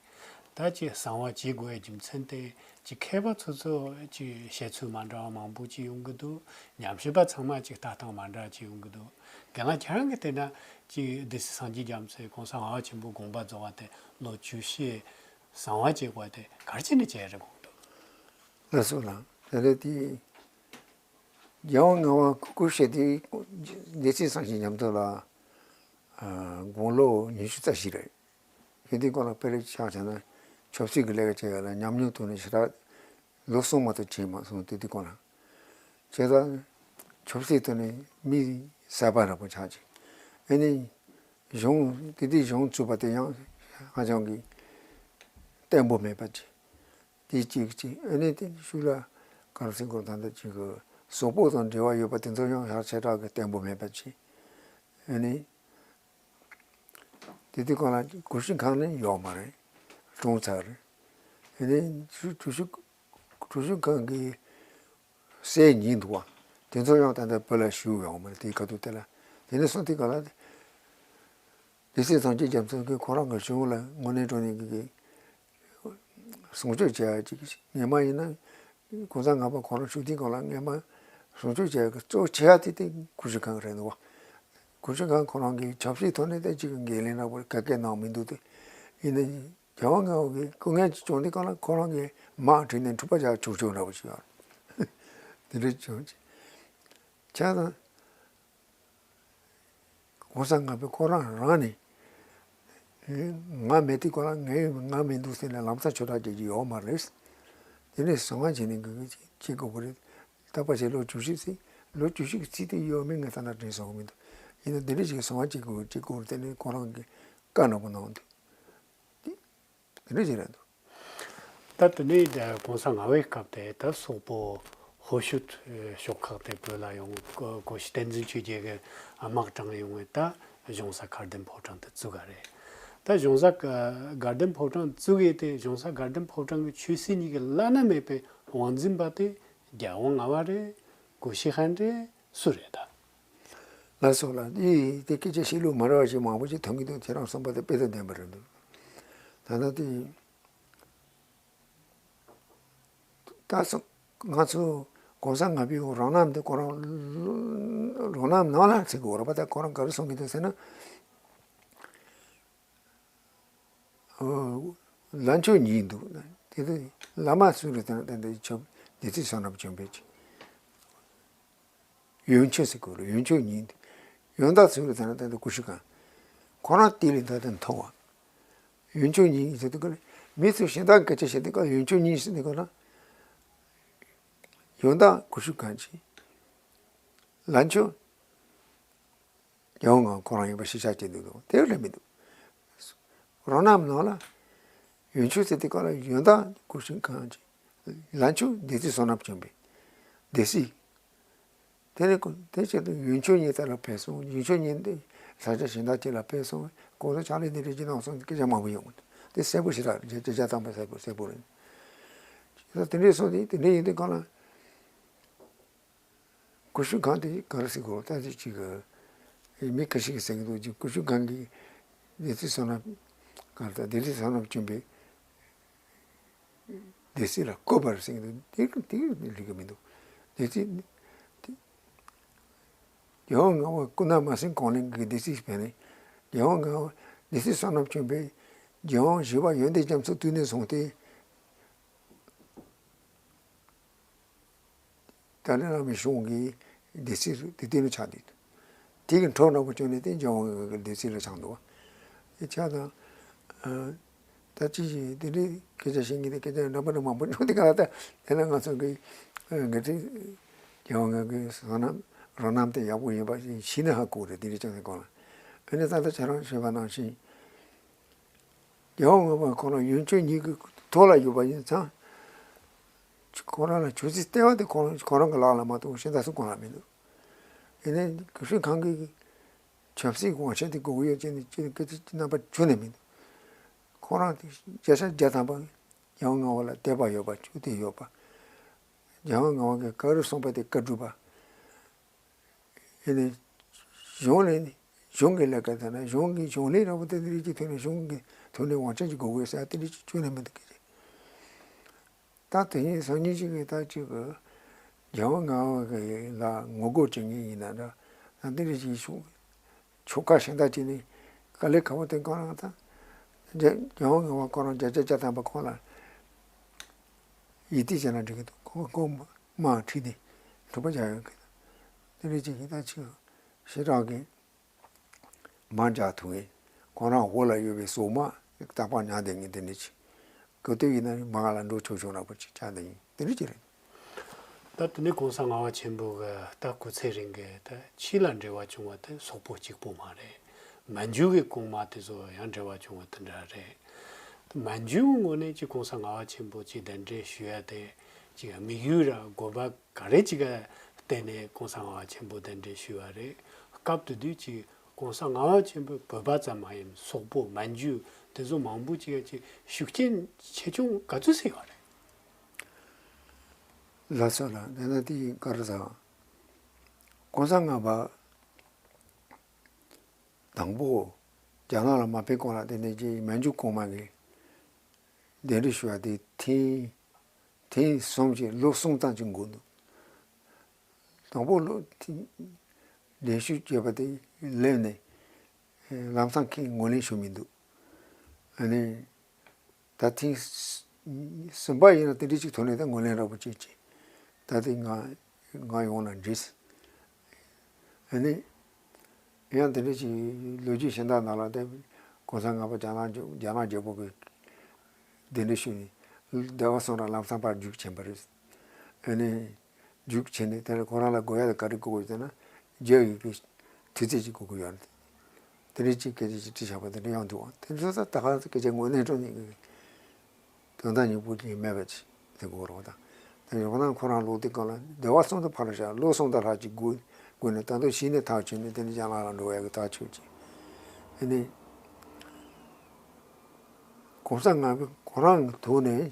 ད་ཅིག་གསང་བ་བྱེད་དགོས་པའི་རྒྱུ་མཚན་དེ་ཅིག་མཁས་པ་ཚོ་ཚོ་ཅིག་བཤད་ཚུལ་མ་འདྲ་བ་མང་པོ་ཅིག་ཡོང་གི་འདུག་ཉམས་ཞིབ་པ་ཚང་མ་ཅིག་ལྟ་སྟངས་མ་འདྲ་ཅིག་ཡོང་གི་འདུག་རྒན་ལགས་ཁྱེད་རང་གིས་བལྟས་ན་ཅིག་སྡེ་སྲིད་སངས་རྒྱས་རྒྱ་མཚོས་གོང་ས་ལྔ་པ་ཆེན་པོའི་དགོངས་པ་རྫོགས་པ་དེ་ལོ་བཅུ་བཞི་གསང་བ་བྱེད་དགོས་དེ་ག་རེ་བྱས་ནས་བྱས་རེད་དགོངས་འདུག་ལགས་སོ་ལགས། དེ་ལས་དེ་རྒྱལ་དབང་ལྔ་པ་སྐུ་གཤེགས་དེ་སྡེ་སྲིད་སངས་རྒྱས་རྒྱ་མཚོ་ལ་དགུང་ལོ་ཉི་ཤུ་རྩ་བཞི་རེད། ཡིན་དུས་སྐོར་ལ་དཔེ་རེ་ཆགས་བྱས་ན་ཆབ་སྲིད་ཀྱི་ལས་ཀ་བྱེད་ཡ་ལ་ཉམས་མྱོང་ཐོག་ནས་ཞེ་དྲག་ལོ་གསུམ་མ་གཏོགས་བྱས་མ་སོང་། དེ་དུས་སྐོར་ལ་བྱས་ཙང་ཆབ་སྲིད་ཐོག་ནས་མི་ ཟད་པ་འདྲ་པོ་ཆགས་ཀྱི། ཨ་ནི་གཞུང་དེ་དུས་གཞུང་བཙུགས་པ་དེ་ཡང་ཧ་ཅང་གི་བརྟན་པོ་མེད་པ་ཅིག་དེ་གཅིག་གཅིག་ཨ་ནི་དེ་ཤུལ་ལ་ག་རེ་ཟེར་དགོས། ད་ལྟ་ཅིག་གི་སོག་པོ་དང་འབྲེལ་བ་ཡོད་པ་དེ་ཚོ་ཡང་ཧ་ཆེ་དྲག་གི་བརྟན་པོ་མེད་པ་ཅིག་ཨ་ནི་དེ་དུས་གང་ལ་གུ་ཤྲི་ཁང་ནི་ཡོད་མ་རེད། གྲོངས་ཚར་རེད། ཨ་ནི་གྲུ་གུ་ཤྲི་གུ་ཤྲི་ཁང་གི་སྲས་གཉིས་འདུག་བ། དེ་ཚོ་ཡང་ད་ལྟ་བོད་ལ་བཞུགས་ཡོད་མ་རེད། དེའི་ཁ་ཐུག་དེ་ལ། དེ་ནས་སོང་དེ་ག་ལ། སྡེ་སྲིད་ཚངས་དཔྱད་རྒྱ་མཚོ་གིས་ཁོ་རང་གི་གཞུང་ལ་དངོས་གནས་དྲང་གནས་ཀྱི་གི་སྲུང་སྐྱོབ་བྱེད་ཡ་ཅིག་སྔོན་མ་ཡིན་ན་གོང་ས་ལྔ་པ་ཁོ་རང་བཞུགས་དུས་སྒང་ལ་སྔོན་མ་སྲུང་སྐྱོབ་བྱེད་ཡ་གི་གཙོ་ཆེ་ཡ་དེ་དེ་གུ་ཤྲི་ཁང་རེད་འདུག་བ། གུ་ཤྲི་ཁང་ཁོ་རང་གི་ཆབ་སྲིད་ཐོག་ནས་ད་ཅིག་གི་འགན་ལེན་འདྲ་པོ་ག་གེ་གནང་མི་འདུག་དེ། ཡིན་ན་རྒྱལ་དབང་ལྔ་པ་གི་སྐུ་ངལ་ཅིག་བྱུང་དུས་སྒང་ལ་ཁོ་རང་གི་དམག་ཁྲིད་ནས་འཁྲུག་པ་རྒྱག་ཆོག་ཆོག་འདྲ་པོ་ཞིག་ཡོད་རེད། དེ་འདྲ་བྱུང་ཅིག་ཆ་དང་། གོང་ས་ལྔ་པས་ཁོ་རང་རང་ནས། ང་མེད་དུས་ཁོ་རང་ངའི་ང་མི་འདུག་ཟེར་ནས་ལམ་སང་ཆོས་གྲགས་རྒྱག་རྒྱུ་ཡོད་མ་རེད། དེ་ནས་གསང་བ་བྱས་ནས་འགུལ་སྐྱོད་བྱེད་དགོས་པ་རེད། ད་ཕལ་ཆེར་ལོ་བཅུ་བཞི་ཙམ་ལོ་བཅུ་བཞི་གི་ཚིག་དེ་ཡོད་མེད་ངས་ཐ་ན་དྲན་སོང་མི་འདུག་ཡིན་ན་འདི་འདྲ་ཞིག་གསང་བ་བྱེད་དགོས་བྱེད་དགོས་རེད། དེ་ནས་ཁོ་རང་གིས་བཀའ་འདྲ་པོ་གནང་འདུག་དེ་འདྲ་ཞིག་རེད་འདུག་ད་དེ་ནས་གོང་ས་ལྔ་པའི་སྐབས་དེ་ད་སོག་པོ་ཧོ་ཤུད་ཤོག་ཁག་དེ་བོད་ལ་ཡོང་། གོ་གོ་ཤྲི་བསྟན་འཛིན་ཆོས་རྒྱལ་གྱི་དམག་དྲངས་ཡོང་བའི་ད་གཞུང་ས་དགའ་ལྡན་ཕོ་བྲང་དེ་བཙུགས་ག་རེད། ད་གཞུང་ས་དགའ་ལྡན་ཕོ་བྲང་བཙུགས་ཡས་དེ་གཞུང་ས་དགའ་ལྡན་ཕོ་བྲང་གི་ཆོས་སྲིད་གཉིས་ཀྱི་བླ་ན་མེད་པའི་དབང་འཛིན་པ་དེ་རྒྱལ་དབང་ལྔ་པ་རེད། གུ་ཤྲི་ཁན་རེད། སུ་རེད་ད། ལགས་སོ་ལགས། འདི་དེ་སྐད་ཆ་བཤད་ལུགས་མ་རེད་པ་ཞིག་མང་པོ་ཞིག་ཐོན་གྱི་འདུག་ཁྱེད་རང་གསུངས་པ་དེ་དཔེ་དང་ལྡན་པ་རེད་འདུག་ད་ལྟ་དེ་ད་སོ་ང་ཚོ་གོང་ས་ལྔ་པའི་རང་རྣམ་དེ་ཁོ་རང་རང་རྣམ་ནང་ལ་ཚིག་གི་འོ་ར་པ་ད་ཁོ་རང་ག་རེ་གསུང་གི་འདུག་ཟེར་ན། ལྷ་མཆོག་གཉིས་འདུག་དེ་དུས་བླ་མ་སུ་རེད་ཟེར་ན་དེ་འདྲའི་ཆོས་སྡེ་སྲིད་བསོད་ནམས་བྱོན་པའི་ཡོན་མཆོད་ཟེར་དགོས་རེད། ཡོན་མཆོད་གཉིས་འདུག་ཡོན་བདག་སུ་རེད་ཟེར་ན་དེ་འདྲ་ཀུ་ཤུ་གང་། ཁོ་རང་དེ་ལས་ད་དེ་མཐོ་བ། ཡོན་མཆོད་གཉིས་ཟེར་དུས་ཀ་ལ་མི་ཚོས་གཞན་དག་སྐད་ཆ་བཤད་དུས་ཀ་ཡོན་མཆོད་གཉིས་ཟེར་དུས་ཀ་ལ། ཡོན་བདག་ཀུ་ཤུ་གང་ཅིག་ལྷ་མཆོག་རྒྱལ་དབང་ལྔ་ཁོ་རང་ཡིན་པ་ཤེས་བྱ་བྱེད་འདུག་དེ་ལས་མི་འདུག་རང་རྣམ་ནང་ལ་ཡོན་མཆོད་ཟེར་དུས་ཀ་ལ་ཡོན་བདག་ཀུ་ཤུ་གང་ཅིག་ལྷ་མཆོག་སྡེ་སྲིད་བསོད་ནམས་བྱོན་པའི་སྡེ་སྲིད། དེ་ནས་ཁོ་དེ་བྱས་ཏེ་ཡོན་མཆོད་གཉིས་དེ་ལ་ཕེབས་སོང་། ཡོན་མཆོད་གཉིས་འདི་ས་ཆ་གཞན་དག་ཅིག་ལ་ཕེབས་སོང་། གོང་ས་ཕྱག་ལས་འདི་འདྲ་ཅིག་གནང་སོང་། སྐད་ཆ་མང་པོ་ཡོང་གི་འདུག་དེ་གསལ་པོ་ཞེ་དྲག་རེད། བརྒྱ་ཆ་བརྒྱ་ཐམ་པ་གསལ་པོ་གསལ་པོ་རེད། དེ་འདྲ་སོང་སྟེ་དེ་འདྲ་ཡིན་དུས་གང་ལ་ཀུ་ཤུ་གང་དེ་ག་རེ་ཟེར་དགོས་ད་དེ་ཅིག་གི་མི་ཁ་ཤས་ཀྱིས་ཟེར་གྱི་འདུག་ཅིག་ཀུ་ཤུ་གང་གི་སྡེ་སྲིད་བསོད་ནམས་གང་ལྟར་སྡེ་སྲིད་བསོད་ནམས་བྱོན་པའི་སྡེ་སྲིད་ལ་བསྐོས་པ་རེད་ཟེར་གྱི་འདུག་དེ་དེ་འགྲིག་གི་མི་འདུག་སྡེ་སྲིད་དེ་རྒྱལ་དབང་ལྔ་པ་སྐུ་ན་མ་གསོན་གོང་ལ་གི་སྡེ་སྲིད་ཕེབས་ནས་རྒྱལ་དབང་ལྔ་པ་སྡེ་སྲིད་བསོད་ནམས་བྱོན་པས་རྒྱལ་དབང་བཞི་པ་ཡོན་ཏན་རྒྱ་མཚོ་དུས་ནས་བཟུང་སྟེ། ཏཱ་ལའི་བླ་མའི་གཞུང་གི་སྡེ་སྲིད་དེ་དེ་ནས་ཆགས་འདུག་དེ་གི་འཕྲོ་འདྲ་པོ་བྱུང་ནས་དེ་རྒྱལ་དབང་གི་སྡེ་སྲིད་ལ་ཆགས་འདུག་དེ་ཆགས་དང་། ད་ཅི་ཞིག་དེ་འདྲའི་སྐད་ཆ་བཤད་མཁན་དེ་སྐད་ཆ་འདྲ་པོ་འདྲ་མང་པོ་བྱུང་དེ་ག་ལ་ད་དེ་ལ་ང་ཚོ་གི་འགན་འཁྲི་རྒྱལ་དབང་གི་བསོད་ནམས་རང་རྣམ་དེ་ཡག་པོ་ཡིན་པ་ཞིག་ཤེས་ན་ཧ་གོ་རེད། དེ་འདྲའི་ཅང་དེ་གོ་ལ་ཨ་ནི་ད་ལྟ་ཁྱེད་རང་ཞུས་པ་ནང་བཞིན། རྒྱལ་དབང་ལྔ་པ་ཁོ་རང་ཡོན་མཆོད་གཉིས་ཀྱི་ཐོག་ལ་ཡོད་པ་ཡིན་ཙང་། ཁོ་རང་ལ་ཆོས་སྲིད་ལྟེ་བ་དེ་ཁོ་རང་ཁོ་རང་གི་ལག་ལ་མ་གཏོགས་གཞན་དག་སུ་གང་ལ་མི་འདུག་ཡིན་ནའི་ཀུ་ཤུ་གང་གི་ཆབ་སྲིད་དབང་ཆ་དེ་དགོས་ཀྱི་ཡོད་ཅེས་ནས་ཅེས་ནས་སྐད་ཆ་རྣམ་པ་བྱུང་ནས་མི་འདུག་ཁོ་རང་དེ་བརྒྱ་ཆ་བརྒྱ་ཐམ་པ་རྒྱལ་དབང་ལྔ་པ་ལ་དད་པ་ཡོད་པ་ཆོས་དད་ཡོད་པ། རྒྱལ་དབང་ལྔ་པ་གིས་ག་རེ་གསུངས་པ་དེ་བཀའ་སྒྲུབ་པ། ཡིན་ནའི་གཞུང་ལས་ནི་གཞུང་གི་ལས་ཀ་དང་ན་གཞུང་གི་གཞུང་ལས་ར་བ་དེ་རིགས་ཀྱི་ཐོག་ནས་གཞུང་གི་ཐོག་ནས་དབང་ཆ་ཅིག་དགོས་དགོས་ཟེར་དེ་རིགས་ཀྱི་བཅོས་ནས་མི་འདུག་གི་རེད། ད་དེ་ཡིན་སང་ཉིན་ཅིག་གི་ད་ཅིག་གི་རྒྱལ་དབང་ལྔ་པ་གི་ལ་ངོ་རྒོལ་བྱེད་མཁན་ཡིན་ན་འདྲ་ད་དེ་རིགས་ཀྱི་གཞུང་ཆོལ་ཁ་གཞན་དག་ཅིག་ནས་དཀའ་ལས་ཁག་པོ་དེ་ཁོ་རང་ད་རྒྱལ་དབང་ལྔ་པ་ཁོ་རང་བརྒྱ་ཆ་བརྒྱ་ཐམ་པ་ཁོང་ལ་ཡིད་གཏད་བྱས་ན་འགྲིག་གི་འདུག་ཁོ་ཁོ་དམག་ཁྲིད་དེ་འཁྲུག་པ་རྒྱག་ཡོང་གི་འདུག་དེ་འདྲ་ཅིག་གིས་ད་ཅིག་ཞེ་དྲག་གི་དམག་རྒྱག་ཐུབ་མཁན་ཁོ་རང་འོག་ལ་ཡོད་པའི་སོག་དམག་རྟག་པར་ཉར་བསྡད་མཁན་དེ་འདྲ་ཅིག་ག་དུས་ཡིན་ན་མར་ལ་འགྲོ་ཆོག་ཆོག་འདྲ་པོ་ཅིག་ཆགས་བསྡད་ཡིན་དེ་འདྲ་ཅིག་རེད། ད་ ད་དེ་ནས་གོང་ས་ལྔ་པ་ཆེན་པོ་གི་ད་སྐུ་ཚེ་རིང་གི་ད་ཕྱི་ལ་འབྲེལ་བ་བྱུང་བ་དེ་སོག་པོ་གཅིག་པོ་མ་རེད། མན་ཇུ་གི་གོང་མ་དེ་ཚོ་ཡང་འབྲེལ་བ་བྱུང་བ་དེ་འདྲ་རེད། ད་མན་ཇུ་གི་ངོས་ནས་ཅིག་གོང་ས་ལྔ་པ་ཆེན་པོ་ཅིག་གདན་འདྲེན་ཞུ་ཡ་དེ་ཅིག་དམིགས་ཡུལ་ར་དགོས་པ་ག་རེ་ཅིག་ག་བརྟེན་ནས་གོང་ས་ལྔ་པ་ཆེན་པོ་གདན་འདྲེན་ཞུས་པ་རེད། སྐབས་དེ་དུས་ཀྱི་གོང་ས་ལྔ་པ་ཆེན་པོས་བོད་པ་ཙམ་མ་ཡིན་སོག་པོ་མན་ཇུ་དེ་ཚོ་མང་པོ་ཅིག་ག་ཅིག་ཤུགས་རྐྱེན་ཆེ་ཆུང་ག་ཚོད་སྲིད་པ་རེད། ལགས་སོ་ལགས། དེ་ན་དེ་ཡིན་ག་རེ་ཟ། གོང་ས་ལྔ་པ་དང་པོ་རྒྱ་ནག་ལ་མ་ཕེབས་གོང་ལ་དེ་ནས་ཀྱི་མན་ཇུ་གོང་མ་གི་གདན་འདྲེན་ཞུ་བ་དེ་ཐེངས་ཐེངས་གསུམ་གྱི་ལོ་གསུམ་ཙམ་གྱི་འགོར་འདུག་དང་པོ་ལོ་དེ་གདན་ཞུ་བྱས་པ་དེ་སླེབས་ནས་ལམ་སང་ཁོས་ངོས་ལེན་ཞུ་མི་འདུག་ཨ་ནི་ད་ཐེངས་གསུམ་པ་ཡིན་ན་དེ་འདྲ་ཅིག་ཐོན་ནས་ད་ངོས་ལེན་རག་པོ་བྱེད་ཀྱི། ད་དེ་ང་ང་ཡོང་ན་འགྲིག་ཨ་ནི་ཡང་དེ་འདྲ་ཅིག་ལོ་རྒྱུས་གཞན་དག་ནང་ལ་དེ་གོང་ས་ལྔ་པ་རྒྱ་ནག་རྒྱ་ནག་རྒྱལ་པོ་གི་གདན་འདྲེན་ཞུས་ནས་ཟླ་བ་གསུམ་རིང་ལམ་སང་ཕར་རྒྱུགས་ཕྱིན་པ་རེད། ཨ་ནི་རྒྱུགས་ཕྱིན་ནས་དེ་ལ་ཁོ་རང་ལ་དགོས་ཡ་དེ་ག་རེ་དགོས་དགོས་ཟེར་ན་རྒྱ་ཡིག་གི་དུས་ཚོད་ཅིག་དགོས་ཀྱི་ཡོད་རེད། དེ་འདྲ་ཅིག་སྐད་ཆ་ཅིག་དྲིས་བཞག་པ་དེ་འདྲ་ཡང་འདུག་དེ་ཚོ་ད་ད་ག་སྐད་ཆ་ངོས་ལེན་སྤྲོད་ནས་དོན་དག་སྙིང་པོ་ཅིག་མེད་པ་ཅིག་དེ་གོ་རོགས་དང་། དེ་ཡང་ན་ཁོ་རང་ལོ་དེ་གང་ལ་ཟླ་བ་གསུམ་དུ་ཕར་བཞག་ལོ་གསུམ་དུ་ལྷག་ཅིག་སྒུག་སྒུག་ནས་ད་དུང་གཞི་ནས་ཐག་ཆོད་ནས་དེ་ནས་རྒྱ་ནག་ལ་འགྲོ་ཡག་གི་ཐག་ཆོད་ཅིག་ཨ་ནི་གོང་ས་ལྔ་པས་ཁོ་རང་གི་ཐོག་ནས་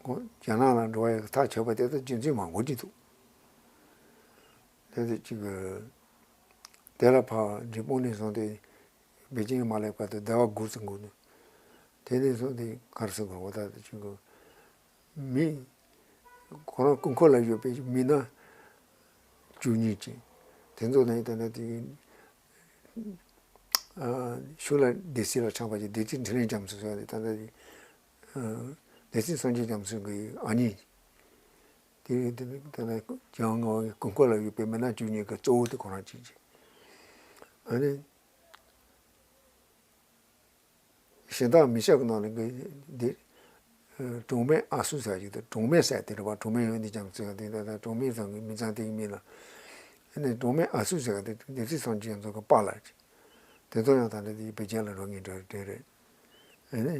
ཁོ་རྒྱ་ནག་ལ་འགྲོ་ཡག་གི་ཐག་ཆོད་པ་དེ་ལྟར་རྒྱུ་མཚན་མང་པོ་ཅིག་འདུག་དེ་དེ་གཅིག་གི་དེ་ལ་ཕར་འབྲས་སྤུངས་ནས་བཟུང་སྟེ་པེ་ཅིང་མ་སླེབས་བར་དུ་ཟླ་བ་དགུ་ཙམ་འགོར་འདུག་དེ་ནས་བཟུང་སྟེ་ག་རེ་ཟེར་དགོས་རེད་ད་དེ་གཅིག་གི་མི་ཁོ་རང་སྐུ་འཁོར་ལ་ཡོད་པའི་མི་སྣ་བཅུ་གཉིས་ཅན་དེ་ཚོ་ནས་ད་ལྟ་དེ་ཤུལ་ལ་སྡེ་སྲིད་ལ་ཆགས་པ་ཅིག་སྡེ་སྲིད་འཕྲིན་ལས་རྒྱ་མཚོ་ཟེར་བ་དེ་ད་ལྟ་དེ་སྡེ་སྲིད་སངས་རྒྱས་རྒྱ་མཚོ་གི་ཨ་ནེ་དེ་དེ་ད་ལྟ་རྒྱལ་དབང་ལྔ་པ་གི་སྐུ་འཁོར་ལ་ཡོད་པའི་མི་སྣ་བཅུ་གཉིས་ཀྱི་གཙོ་བོ་དེ་ཁོ་རང་ཅིག་ཅིག་ཨ་ནི། གཞན་དག་མི་ཤག་གི་ནང་ལ་གི་འདི་གྲོང་སྨན་ཨ་སུ་ཟེར་ཞིག་དང་གྲོང་སྨན་ཟེར་དེ་རེད་པ། གྲོང་སྨན་ཡོད་འདི་ཅང་ཟེར་དེ་ད་ལྟ་གྲོང་སྨན་ཚང་གི་མི་ཚང་དེ་གི་མིང་ལ་ཨ་ནི་གྲོང་སྨན་ཨ་སུ་ཟེར་དེ་སྡེ་སྲིད་སངས་རྒྱས་ཚང་གི་པཱ་ལགས་ཅིག་དེ་ཚོ་ཡང་ད་ལྟ་དེ་བོད་རྒྱལ་ལ་རོལ་ངེས་འདྲ་དེ་རེད། ཨ་ནི་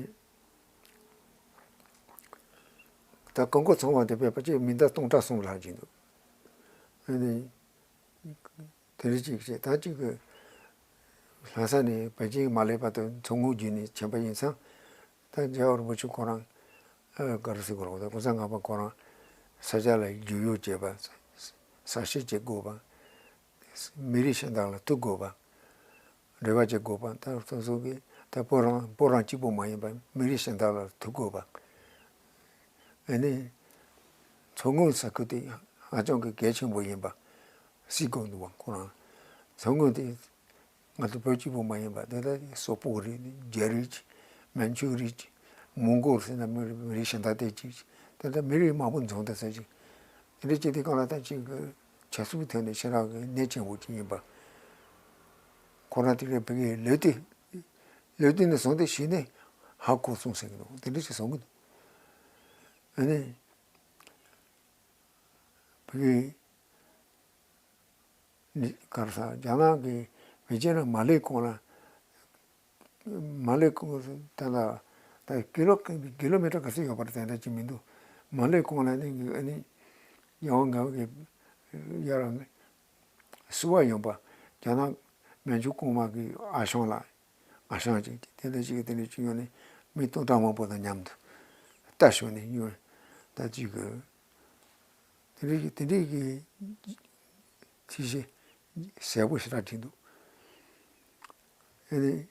ད་ཀོང་ཀོ་ཚང་བ་དེ་བས་པ་ཅིག་མི་ཟླ་སྟོང་ཕྲག་གསུམ་ལྷག་ཅིག་འདུག་ཨ་ནི། དེ་རིང་གཅིག་བྱས་ད་གཅིག་གི་ལྷ་ས་ནས་པེ་ཅིང་མ་སླེབས་བར་དུ་མཚོ་སྔོན་བརྒྱུད་ནས་ཕྱིན་པ་ཡིན་ཙང་ད་རྒྱལ་བ་རིན་པོ་ཆེ་ཁོ་རང་ཨ་ག་རེ་ཟེར་དགོས་རེད་ད་གོང་ས་ལྔ་པ་ཁོ་རང་ས་སྐྱ་ལ་རྒྱུས་ཡོད་བྱེད་པ། ས་བཤད་བྱེད་དགོས་པ། མི་རིགས་གཞན་དག་ལ་ཐུག་དགོས་པ། འབྲེལ་བ་བྱེད་དགོས་པ་ད་སོ་སོ་གི་ད་བོད་རང་བོད་རང་གཅིག་པུ་མ་ཡིན་པར་མི་རིགས་གཞན་དག་ལ་ཐུག་དགོས་པ། ཨ་ནི། མཚོ་སྔོན་ས་ཁུལ་དེ་ཧ་ཅང་གི་གལ་ཆེན་པོ་ཡིན་པ་སྲིད་སྐྱོང་འདུག་བ་ཁོ་རང་མཚོ་སྔོན་དེ་ང་ཚོ་བོད་གཅིག་པུ་མ་ཡིན་པ་དེ་ལྟ་སོག་པོ་རིགས་རྒྱ་རིགས་མན་ཆུ་རིགས་མོང་གོལ་ཟེར་ན་མི་རིགས་མི་རིགས་གཞན་དག་དེ་གཅིག་དེ་ལྟ་མི་རིགས་མང་པོ་འཛོམས་ད་ས་ཅིག་དེ་འདྲ་བྱས་དུས་གང་ལ་ད་ཅིག་གི་ཆབ་སྲིད་ཐོག་ནས་ཞེ་དྲག་གི་གནད་ཆེན་པོ་ཅིག་ཡིན་པ་ཁོ་རང་དེ་གའི་བོད་ཀྱི་ལོ་དུས་ལོ་དུས་ནས་བཟུང་སྟེ་གཞི་ནས་ཧ་གོ་སོང་ཟེར་གི་འདུག་དེ་འདྲ་ཞིག་གསུང་གི་འདུག་ཨ་ནི། བོད་ཀྱི་གར་ས་རྒྱ་ནག་གི་བེ་ཅིང་ལ་མ་སླེབས་གོང་ལ་མ་སླེབས་གོང་ད་ལ་ད་ཀི་ལོ་ཀི་ལོ་མི་ཊར་ག་ཚོད་ཡོད་པ་རེད་དེ་འདྲ་ཅིག་མི་འདུག་མ་སླེབས་གོང་ལ་ནི་ཨ་ནི་ཡང་ང་གི་ཡར་བསུ་བ་ཡོང་པ་རྒྱ་ནག་མན་ཇུ་གོང་མ་གི་ཨ་ཞང་ལ། ཨ་ཞང་ཅིག་དེ་འདྲ་ཅིག་གི་དེ་འདྲ་ཅིག་ཡོང་ནས་མི་སྟོང་ཕྲག་མང་པོ་དང་མཉམ་དུ་ལྟ་ཞོག་ནས་ཡོང་ད་ཅིག་གི་དེ་འདྲ་ཅིག་དེ་འདྲ་གི་ཐིག་ཤེས་གསལ་པོ་ཞེ་དྲག་བྲིས་འདུག་ཨ་ནི་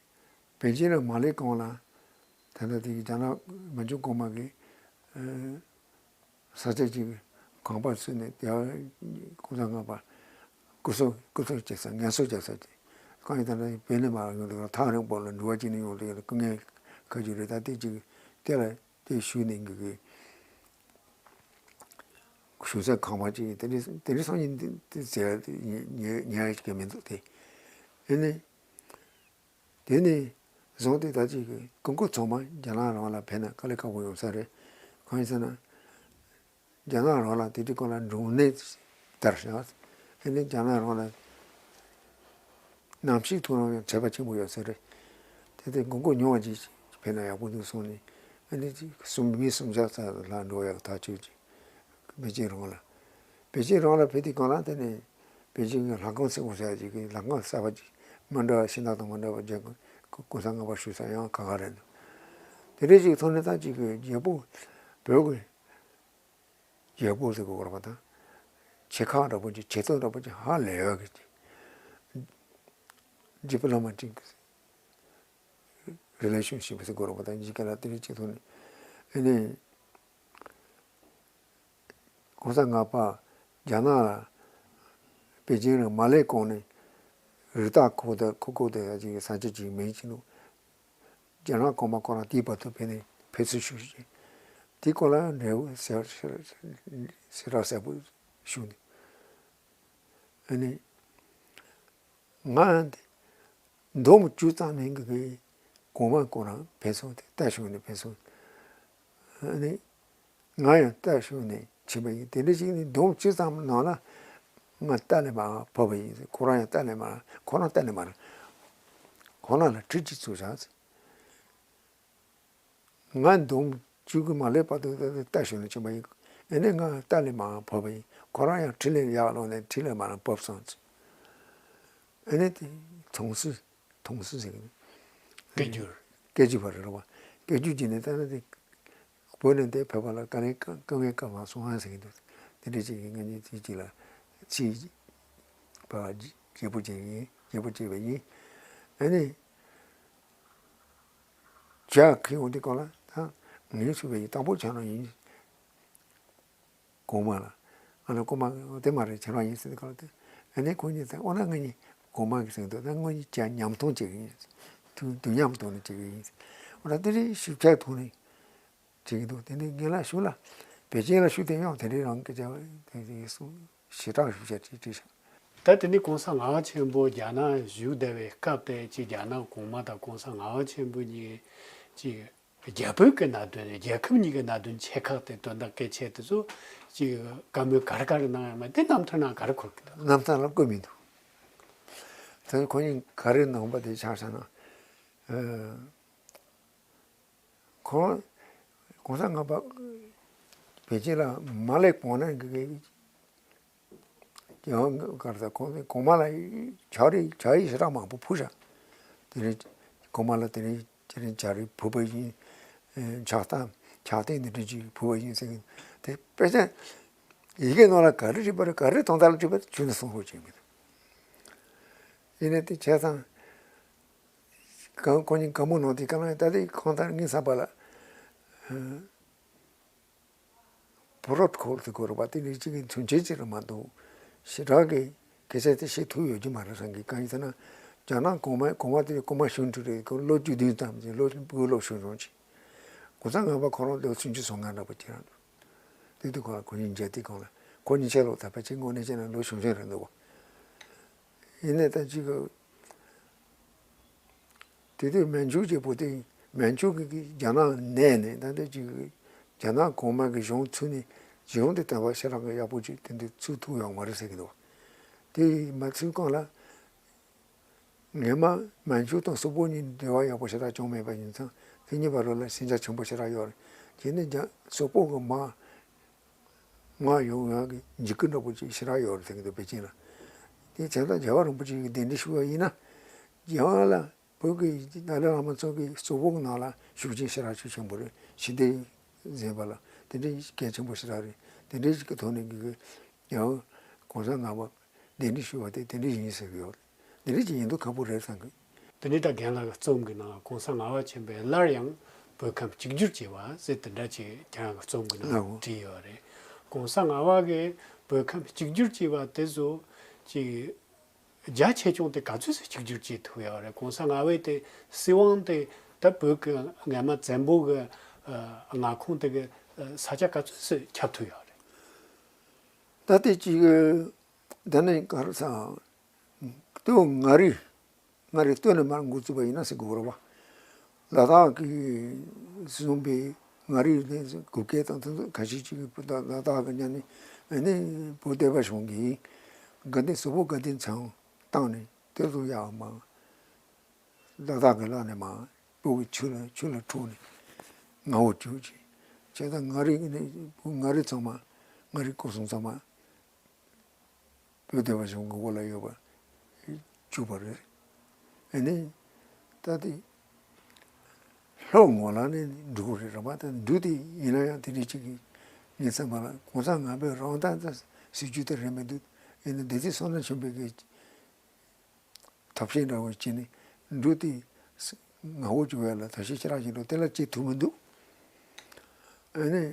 བེ་ཅིང་ལ་མ་སླེབས་གོང་ལ་ད་ལྟ་དེ་གི་རྒྱ་ནག་མན་ཇུ་གོང་མ་གི་ས་ཆ་གཅིག་གི་ཁང་པ་བཙུགས་ནས་དེ་གོང་ས་ལྔ་པ་སྐུ་སྲོག་སྐུ་སྲོག་བཅད་ས་ངལ་གསོ་བརྒྱབ་ས་དེ་གང་ཡིན་ད་ལྟ་བོད་ནས་མར་ཡོང་དུས་ཐག་རིང་པོ་ལ་འགྲུལ་བ་བྱས་ནས་ཡོང་དུས་སྐུ་ངལ་ཁ་རྒྱུ་རེད། ད་དེ་གཅིག་དེ་ལ་དེ་ཞུས་ནས་གི་གི་བཞུགས་ས་ཁང་པ་གཅིག་དེ་འདྲ་དེ་འདྲ་སང་ཉིན་དེ་ཟེར་ཉེ་ཉེ་ཉེ་གི་མི་འདུག་དེ་ཨ་ནི། དེ་ནས་བཟུང་སྟེ་ད་ཅིག་གི་ཀུན་ཀོ་ཚང་མ་རྒྱ་ནག་རང་ལ་ཕེབས་ན་དཀའ་ལས་ཁག་པོ་ཡོང་ས་རེད། གང་ཡིན་ཟེར་ན། རྒྱ་ནག་རང་ལ་དེ་དུས་སྐབས་ལ་འབྲུམ་ནད་དར་ཤག་ཨ་ནི་རྒྱ་ནག་རང་ལ་ནམ་ཞིག་ཐོག་རང་ཡང་ཚད་པ་ཆེན་པོ་ཡོད་ས་རེད། དེ་དེ་མགོ་སྐོར་ཉུང་བ་ཅིག་ཕེབས་ན་ཡག་པོ་འདུག་གསུངས་ནས། ཨ་ནི་ཅིག་གསུམ་མི་གསུམ་བརྒྱ་ཙམ་ལ་འགྲོ་ཡག་ཐག་ཆོད་ཅིག་པེ་ཅིན་རང་ལ། པེ་ཅིན་རང་ལ་ཕེབས་དུས་སྒང་ལ་དེ་ནས་པེ་ཅིན་གྱི་ལྷ་ཁང་ཟེར་དགོས་ས་ཅིག་གི་ལྷ་ཁང་གསར་པ་ཅིག་མི་འདྲ་བ་ཤིང་རྟ་དང་མི་འདྲ་བ་རྒྱ་གུང་ས་ལྔ་པ་བཞུགས་ས་ཡང་ཁག་ཁག་རེད་འདུག་དེ་འདྲ་ཅིག་ཐོག་ནས་ད་ཅིག་གི་རྒྱལ་པོ་བོད་ཀྱི་རྒྱལ་པོ་ཟེར་དགོས་རེད་པ། ད་ཆེ་ཁག་འདྲ་པོ་ཅིག་ཆེ་ཚོགས་འདྲ་པོ་ཅིག་ཧ་ལས་ཡོད་གི་ཅིག་ཌི་པི་ལོ་མ་ཊིག་རི་ལེ་ཤན་ཤིབ་ཟེར་དགོས་རེད་པ། ད་འཇིགས་སྐད་ལ་དེ་རིགས་ཅིག་ཐོག་ནས་ཨ་ནི་གོང་ས་ལྔ་པ་རྒྱ་ནག་ལ་པེ་ཅིན་ལ་མ་སླེབས་གོང་ནས་རི་དྭགས་ཁོ་དང་ཁོ་ཁོ་དང་ཡ་ཅིག་ས་ཆ་ཅིག་མིང་ཅིག་འདུག་རྒྱ་ནག་གོང་མ་ཁོ་རང་དེའི་བར་དུ་ཕེབས་ནས་ཕེབས་བསུ་ཞུ་ཞིང་། དེའི་སྐོར་ལ་འབྲས་བུ་ཞེ་དྲག་གསལ་པོ་ཞུ་འདུག་ཨ་ནི་ང་འདོམ་བཅུ་ཙམ་ནས་གི་གོང་མ་ཁོ་རང་ཕེབས་སོང་སྟེ་རྟ་ཞོན་ནས་ཕེབས་སོང་། ཨ་ནི་ང་ཡང་རྟ་ཞོན་ནས་ཕྱིན་པ་ཡིན། དེ་འདྲ་ཞིག་ནི་འདོམ་བཅུ་ཙམ་ནང་ལ་ང་རྟ་ལས་མར་བབས་པ་ཡིན། ཁོ་རང་ཡང་རྟ་ལས་མར་ཁོ་རང་རྟ་ལས་མར་ཁོ་རང་ལ་ཁྲི་གཅིག་བཙུགས་བཞག་ཟེར། ང་འདོམ་བཅུ་གི་མ་སླེབས་བར་དུ་རྟ་ཞོན་ནས་ཕྱིན་པ་ཡིན། ཨ་ནི་ང་རྟ་ལས་མར་བབས་པ་ཡིན། ཁོ་རང་ཡང་ཁྲི་ལས་ཡར་ལོངས་ནས་ཁྲི་ལས་མར་བབས་སོང་ཟེར། ཨ་ནི་དེ་མཐོང་སྲིད། མཐོང་སྲིད་ཟེར་གི་འདུག་སྐད་སྒྱུར། སྐད་སྒྱུར་བ་རེད་བ། སྐད་སྒྱུར་བྱས་ནས་ད་ནི་དེ་བོད་ནས་འདིར་ཕེབས་པ་ལ་དཀའ་ངལ་དཀའ་དཀའ་ངལ་དཀའ་བ་སོང་ཨ་ཟེར་གི་འདུག་དེ་འདྲ་ཅིག་གིས་ང་གཉིས་དེ་གཅིག་ལ་ཚིག་པ་བརྗེ་པོ་བྱས་ཡིན། བརྗེ་པོ་བྱས་པ་ཡིན། ཨ་ནི་ཇ་ཁྱེར་ཡོང་དུས་སྐབས་ལ་ད་ངས་ཞུས་པ་ཡིན། དང་པོ་ཆ་ནས་ཡིན། གོང་མ་ལ། ཨ་ལ་གོང་མ་དེ་མ་རེད། ཁྱེད་རང་ཡིན་ཟེར་གི་ལ་དེ། ཨ་ནི་ཁོ་གཉིས་ཟེར། འོ་ན་ང་གཉིས་གོང་མ་གི་ཟེར་གི་འདུག་ད་ང་གཉིས་ཅག་མཉམ་མཐོང་བྱེད་གི་ཡིན། དུ་དུ་མཉམ་གཏོང་ནས་བྱེད་གི་ཡིན། འོ་ན་དེ་རིང་ཞིབ་ཆ་ཐོག་ནས་བྱེད་གི་འདུག་དེ་ནས་ངེད་ལ་ཞུ་ལ། པེ་ཅིན་ལ་ཞུ་དེ་ཡང་དེ་རིང་རང་སྐད་ཆ་དེ་དེ་གསུང་ཞེ་དྲག་ཞུ་བྱ་དེ་དྲིས་ཤག་ད་དེ་ནས་གོང་ས་ལྔ་པ་ཆེན་པོ་རྒྱ་ནག་བཞུགས་བསྡད་པའི་སྐབས་དེ་ཅིག་རྒྱ་ནག་གོང་མ་དང་གོང་ས་ལྔ་པ་ཆེན་པོ་གཉིས་ཀྱི་རྒྱ་བོད་ཀྱི་གནད་དོན། རྒྱལ་ཁབ་གཉིས་ཀྱི་གནད་དོན་ཆེ་ཁག་དེ་དོན་དག་གལ་ཆེ་དེ་ཚོ་ཅིག་བཀའ་མོལ་ག་རེ་ག་རེ་གནང་ཡོད་མེད་དེ་རྣམ་ཐར་ནང་ག་རེ་འཁོད་ཀྱི་འདུག་རྣམ་ཐར་ལ་བཀོད་མི་འདུག་དེ་ཁོ་གཉིས་ག་རེ་གནང་པ་དེ་ཆ་བཞག་ན། ཨ། ཁོང་གོང་ས་ལྔ་པ་པེ་ཅིན་ལ་མ་སླེབས་གོང་ནས་གི་ཡང་ག་རེ་ཟེར། གོང་གོང་མ་ལ་ཇ་རིགས་ཇ་ཡི་ཞེ་དྲག་མང་པོ་ཕུལ་བཞག་དེ་རིང་གོང་མ་ལ་དེ་རིང་དེ་རིང་ཇ་རིགས་ཕུལ་བ་ཡིན། ཨེ། ཇ་རྟ་ཇ་རྟེན་འདི་འདྲ་ཅིག་ཕུལ་བ་ཡིན་ཟེར་གི་དེ་དཔེ་ཆ་ཡི་གེ་ནང་ལ་ག་རེ་བྲིས་པ་རེད། ག་རེ་དོན་དག་ལ་བྲིས་པ་རེད། ཁྱོན་ནས་གསུང་རོགས་བྱེད་མི་འདུག་ཡིན་ནའི་དེ་བྱས་ཙང་གང་ཁོ་གཉིས་བཀའ་མོལ་གནང་དུས་སྐབས་ལ་ད་དེ་ཁོང་ལྟར་ངའི་བསམ་པ་ལ། ཨ། པོ་རོ་ཊི་ཁོལ་ཟེར་དགོས་རེད་པ། དེ་ནི་གཅིག་གི་མཚོན་བྱེད་ཅིག་རེད་མ་གཏོགས་ཞེ་དྲག་གི་སྐད་ཆ་དེ་བཤད་ཐུབ་ཡོད་ཀྱི་མ་རེད་བསམ་གི། གང་ཡིན་ཟེར་ན་རྒྱ་ནག་གོང་མ་གོང་མ་དེ་གོང་མ་གཞུང་དུ་རེད། ཁོ་ལོ་བཅུ་བདུན་ཙམ་ཅིག་ལོ་བོད་ལོ་གཞུང་སྦྱོང་ཅིག་གོང་ས་ལྔ་པ་ཁོ་རང་ལོ་སུམ་ཅུ་སོ་ལྔ་འདྲ་པོ་ཅིག་རང་འདུག་དེ་དུས་ཁོ་ལ་ཁོ་གཉིས་མཇལ་དུས་སྒང་ལ་ཁོ་གཉིས་ཆ་ལོ་ད་ཕལ་ཆེར་དངོས་གནས་བྱས་ན་ལོ་གཞུང་སྦྱོང་རེད་འདུག་བ། ཡིན་ནའི་ད་ཅིག་གི་དེ་དུས་མན་ཇུ་གི་བུ་དེ་མན་ཇུ་གི་གི་རྒྱ་ནག་ནས་ནས་ད་ལྟ་ཅིག་གི་རྒྱ་ནག་གོང་མ་གི་གཞུང་ཚུགས་ནས་གཞུང་དེ་དེ་བ་ཞེ་དྲག་གི་ཡག་པོ་ཅིག་དེ་འདྲ་ཚུགས་ཐུབ་ཡོད་མ་རེད་ཟེར་གི་འདུག་དེ་མ་ཚུགས་གོང་ལ་ངེད་མ་མན་ཇུ་དང་སོག་པོ་གཉིས་འབྲེལ་བ་ཡག་པོ་ཞེ་དྲག་བྱུང་མེད་པ་ཡིན་ཙང་དེ་གཉིས་བར་ལ་ཟིང་ཆ་ཆེན་པོ་ཞེ་དྲག་ཡོད་རེད། དེ་ནས་རྒྱ་སོག་པོ་གི་མ་མངགས་ཡོང་ཡག་གི་འཇིགས་སྐུལ་འདྲ་པོ་ཅིག་ཞེ་དྲག་ཡོད་རེད་ཟེར་གི་འདུག་པེ་ཅིན་ལ། དེ་བྱས་ཙང་རྒྱལ་བ་རིན་པོ་ཆེ་གིས་གདན་འདྲེན་ཞུས་པ་ཡིན་ན། རྒྱལ་བ་ལ་བོད་ཀྱི་ཏཱ་ལའི་བླ་མ་ཚོ་གིས་སོག་པོ་གི་ནང་ལ་ཤུགས་རྐྱེན་ཞེ་དྲག་ཤུགས་ཆེན་པོ་རེད། ཞི་བདེ་འཛིན་པ་ལ་དེ་འདྲའི་གལ་ཆེན་པོ་ཞེ་དྲག་རེད། དེ་འདྲའི་ཞིག་གི་ཐོག་ནས་གི་རྒྱལ་བ་གོང་ས་ལྔ་པ་གདན་འདྲེན་ཞུས་པ་དེ་དེ་འདྲ་ཡིན་ཟེར་གི་ཡོད་རེད། འདི་འདྲ་ཅིག་ཡིན་མདོག་ཁ་པོ་རེད་བསམ་གི། དེ་ནས་ད་རྒན་ལགས་ཀྱི་རྩོམ་གྱི་ནང་གོང་ས་ལྔ་པ་ཆེན་པོས་སླར་ཡང་བོད་ཁམས་གཅིག་གྱུར་བྱས་པ་ཟེར་དེ་འདྲ་ཅིག་ཁྱེད་རང་གི་རྩོམ་གྱི་ནང་ལགས་འོ། བྲིས་ཡོད་རེད། གོང་ས་ལྔ་པ་གིས་བོད་ཁམས་གཅིག་གྱུར་བྱས་པ་དེ་ཚོ་ཅིག་རྒྱ་ཆེ་ཆུང་དེ་ག་ཚོད་ཙམ་གཅིག་གྱུར་བྱེད་ཐུབ་ཡོད་རེད། གོང་ས་ལྔ་པའི་དེ་སྲིད་དབང་དེ་ད་བོད་ཀྱི་སྔ་མ་བཙན་པོ་གི་མངའ་ཁོངས་དེ་གི་ས་ཆ་ག་ཚོད་ཙམ་ཁྱབ་ཐུབ་ཡོད་རེད། ད་དེ་ཅིག་ད་ནི་ག་རེ་ཟེར། དེ་བོ་མངའ་རིས་མངའ་རིས་སྟོད་ནས་མར་འགོ་བཙུགས་པ་ཡིན་ན་ཟེར་དགོས་རེད་བ། ལ་དྭགས་ཀྱི་བཟུང་པའི་ མངའ་རིས་ནས་གུ་གེ་དང་དེ་ཚོ་ཁ་ཤས་ཅིག་གིས་བོད་ལ་དྭགས་ཀྱི་མཉམ་ནས་ཨ་ནི་བོད་སྡེ་པ་གཞུང་གིས་དགའ་ལྡན་སུ་བོ་དགའ་ལྡན་ཚང་བཏང་ནས་དེ་ཚོ་ཡག་མ་ལ་དྭགས་ཀྱི་ལག་ནས་མ་བོད་ཀྱི་ཆུ་ལ་ཆུ་ལ་འཁྲུངས་ནས་མངའ་འོག་གྱུར་ཅིག་བྱས་ཙང་མངའ་རིས་ནས་མངའ་རིས་ཚང་མ་མངའ་རིས་སྐོར་གསུམ་ཚང་མ། བོད་སྡེ་པ་གཞུང་གི་འོག་ལ་ཡོད་པ་བཅུག་པ་རེད། ཨ་ནི་ད་དེ་ལྷོ་ངོས་ལ་ནི་འགྲོ་གི་རེད། རེད་པ། ད་འགྲོ་དེ་ཡིན་ན་ཡང་དེ་འདྲ་ཅིག་གི་ངའི་བསམ་པ་ལ་གོང་ས་ལྔ་པའི་རང་དབང་ད་སྲིད་ཇུས་དེ་རེད་མི་འདུག་ཡིན་ན་སྡེ་སྲིད་བསོད་ནམས་ཆོས་འཕེལ་གྱི་ཐབས་ཤེས་འདྲ་བོ་བྱས་ནས་འགྲོ་དེ་མངའ་འོག་གྱུར་བ་ལ་ཐབས་ཤེས་ཅི་རག་བྱེད་འགྲོ་དེ་ལ་བྱེད་ཐུབ་མི་འདུག་ཨ་ནི།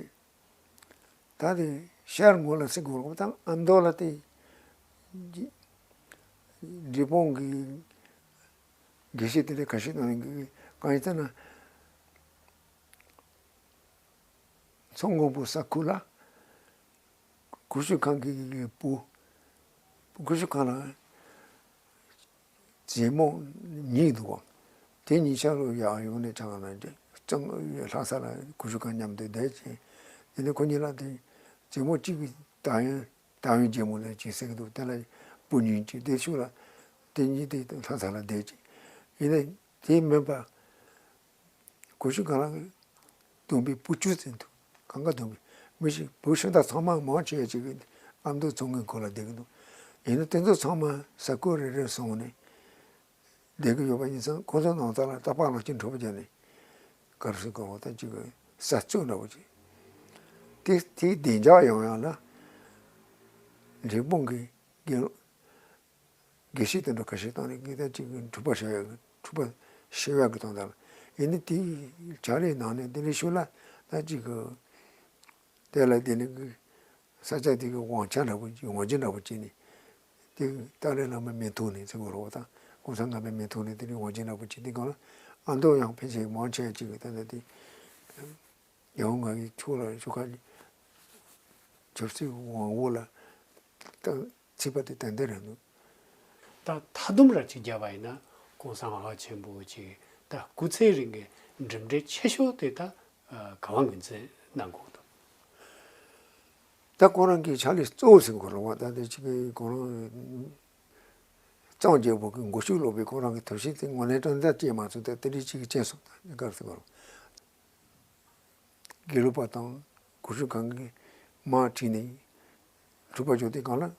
ད་དེ་ཤར་ངོས་ལ་སྲིད་དགོས་རོགས་དང་ཨ་མདོ་ལ་དེ་འབྲས་སྤུངས་ཀྱི་དགེ་བཤེས་དེ་འདྲ་ཁ་ཤས་དང་གང་ཡིན་ཟེར་ན་མཚོ་སྔོན་པོ་ས་ཁུལ་ལ་ཀུ་ཤུ་ཁང་གི་བུ་ཀུ་ཤུ་ཁང་ལ། རྗེ་མོ་གཉིས་འདུག་ག་དེ་གཉིས་ཆ་རུ་ཡར་ཡོང་ནས་ཆང་ལ་ལྷ་ས་ལ་ཀུ་ཤུ་ཁང་མཉམ་དུ་བསྡད་ཅིང་། དེ་ནས་ཁོ་གཉིས་ལ་དེ་རྗེ་མོ་གཅིག་གིས་ཏཱ་ཡོན་ཏཱ་ཡོན་རྗེ་མོ་ལ་ཅིག་ཟེར་གི་འདུག་དེ་ལ་བུ་གཉིས་ཅིག་དེ་ཤུལ་ལ་དེ་གཉིས་དེ་ལྷ་ས་ལ་བསྡད་ཅིང་། ཡིན་ནའི་དེ་མིན་པ། ཀུ་ཤུ་ཁང་ལ་བསྡོམས་པས་བུ་བཅུ་ཙམ་འདུག་གང་ག་བསྡོམས་པས་མི་ཞིག་བུ་ཤིང་རྟ་ཚང་མ་མང་ཆེ་བ་ཅིག་གིས་ཨ་མདོ་མཚོ་སྔོན་ཁུལ་ལ་བསྡད་ཀྱི་འདུག་ཡིན་ན་དེ་ཚོ་ཚང་མ་ས་ཁུལ་རེ་རེར་སོང་ནས་བསྡད་ཀྱི་ཡོད་པ་ཡིན་ཙང་ཁོ་ཚོ་ནང་ཚང་ལ་རྟ་པགས་ལག་ཁྱེར་འཕྲོད་པ་བརྒྱབ་ནས་ག་རེ་ཟེར་དགོས་པ་ད་ཅིག་གི་ས་རྩོད་འདྲ་བོ་ཅིག་དེ་དེའི་བདེ་འཇགས་ཡོང་ཡག་ལ་འབྲས་སྤུངས་ཀྱི་དགེ་དགེ་བཤེས་དེ་འདྲ་ཁ་ཤས་བཏང་ནས་ངས་ད་ཅིག་འཁྲུག་པ་བྱ་ཡག་གི་འཁྲུག་པ་ཤོར་ཡག་གི་དོན་དག་ལ། ཡིན་ནའི་དེའི་བྱ་རའི་ནང་ནས་དེ་ལས་ཤུལ་ལ་ད་ཅིག་གི་དེ་ལ་དེ་ནི་གི་ས་ཆ་དེ་གི་དབང་ཆ་འདྲ་པོ་དབང་ཆ་འདྲ་པོ་བྱས་ནས་དེ་ཏཱ་ལའི་བླ་མའི་མིང་ཐོག་ནས་ཟེར་དགོས་རེད་པ། ད་གོང་ས་ལྔ་པའི་མིང་ཐོག་ནས་དེ་ནི་དབང་ཆ་འདྲ་པོ་བྱས་དེ་སྒང་ལ་ཨ་མདོ་ཡང་ཕལ་ཆེར་མང་ཆེ་ཅིག་གི་ད་ལྟ་དེ་ཡང་ང་གི་ཕྱོགས་ལ་ཤོག་ཁ་ཆབ་སྲིད་དབང་འོག་ལ་ད་ཚུད་པ་དེ་ཏན་ཏན་རེད་འདུག་ད་མཐའ་སྡོམ་ར་ཅིག་བརྒྱབ་པ་ཡིན་ན་གོང་ས་ལྔ་པ་ཆེན་པོ་ཅིག་ད་སྐུ་ཚེ་རིང་གི་གྲུབ་འབྲས་ཆེ་ཤོས་དེ་ད་ག་བ་ངོས་འཛིན་གནང་དགོས་འདུག་ད་ཁོ་རང་གི་ཕྱག་ལས་གཙོ་བོ་ཟེར་དགོས་རེད་པ། ད་དེ་ཅིག་གི་ཁོ་རང་གཙང་རྒྱལ་པོ་གི་མགོ་ཤུགས་སློག་པའི་ཁོ་རང་གི་ཐབས་ཤེས་དེ་ངོས་ལེན་དྲང་བདེན་བྱས་མ་ཚུགས། ད་དེ་འདྲའི་ཅིག་གི་རྐྱེན་སོང་ད་ག་རེ་ཟེར་དགོས་རེད། དགེ་ལུགས་པ་དང་གུ་ཤུ་ཁང་གི་དམག་ཁྲིད་ནས་འཁྲུག་པ་བྱུང་དུས་སྒང་ལ་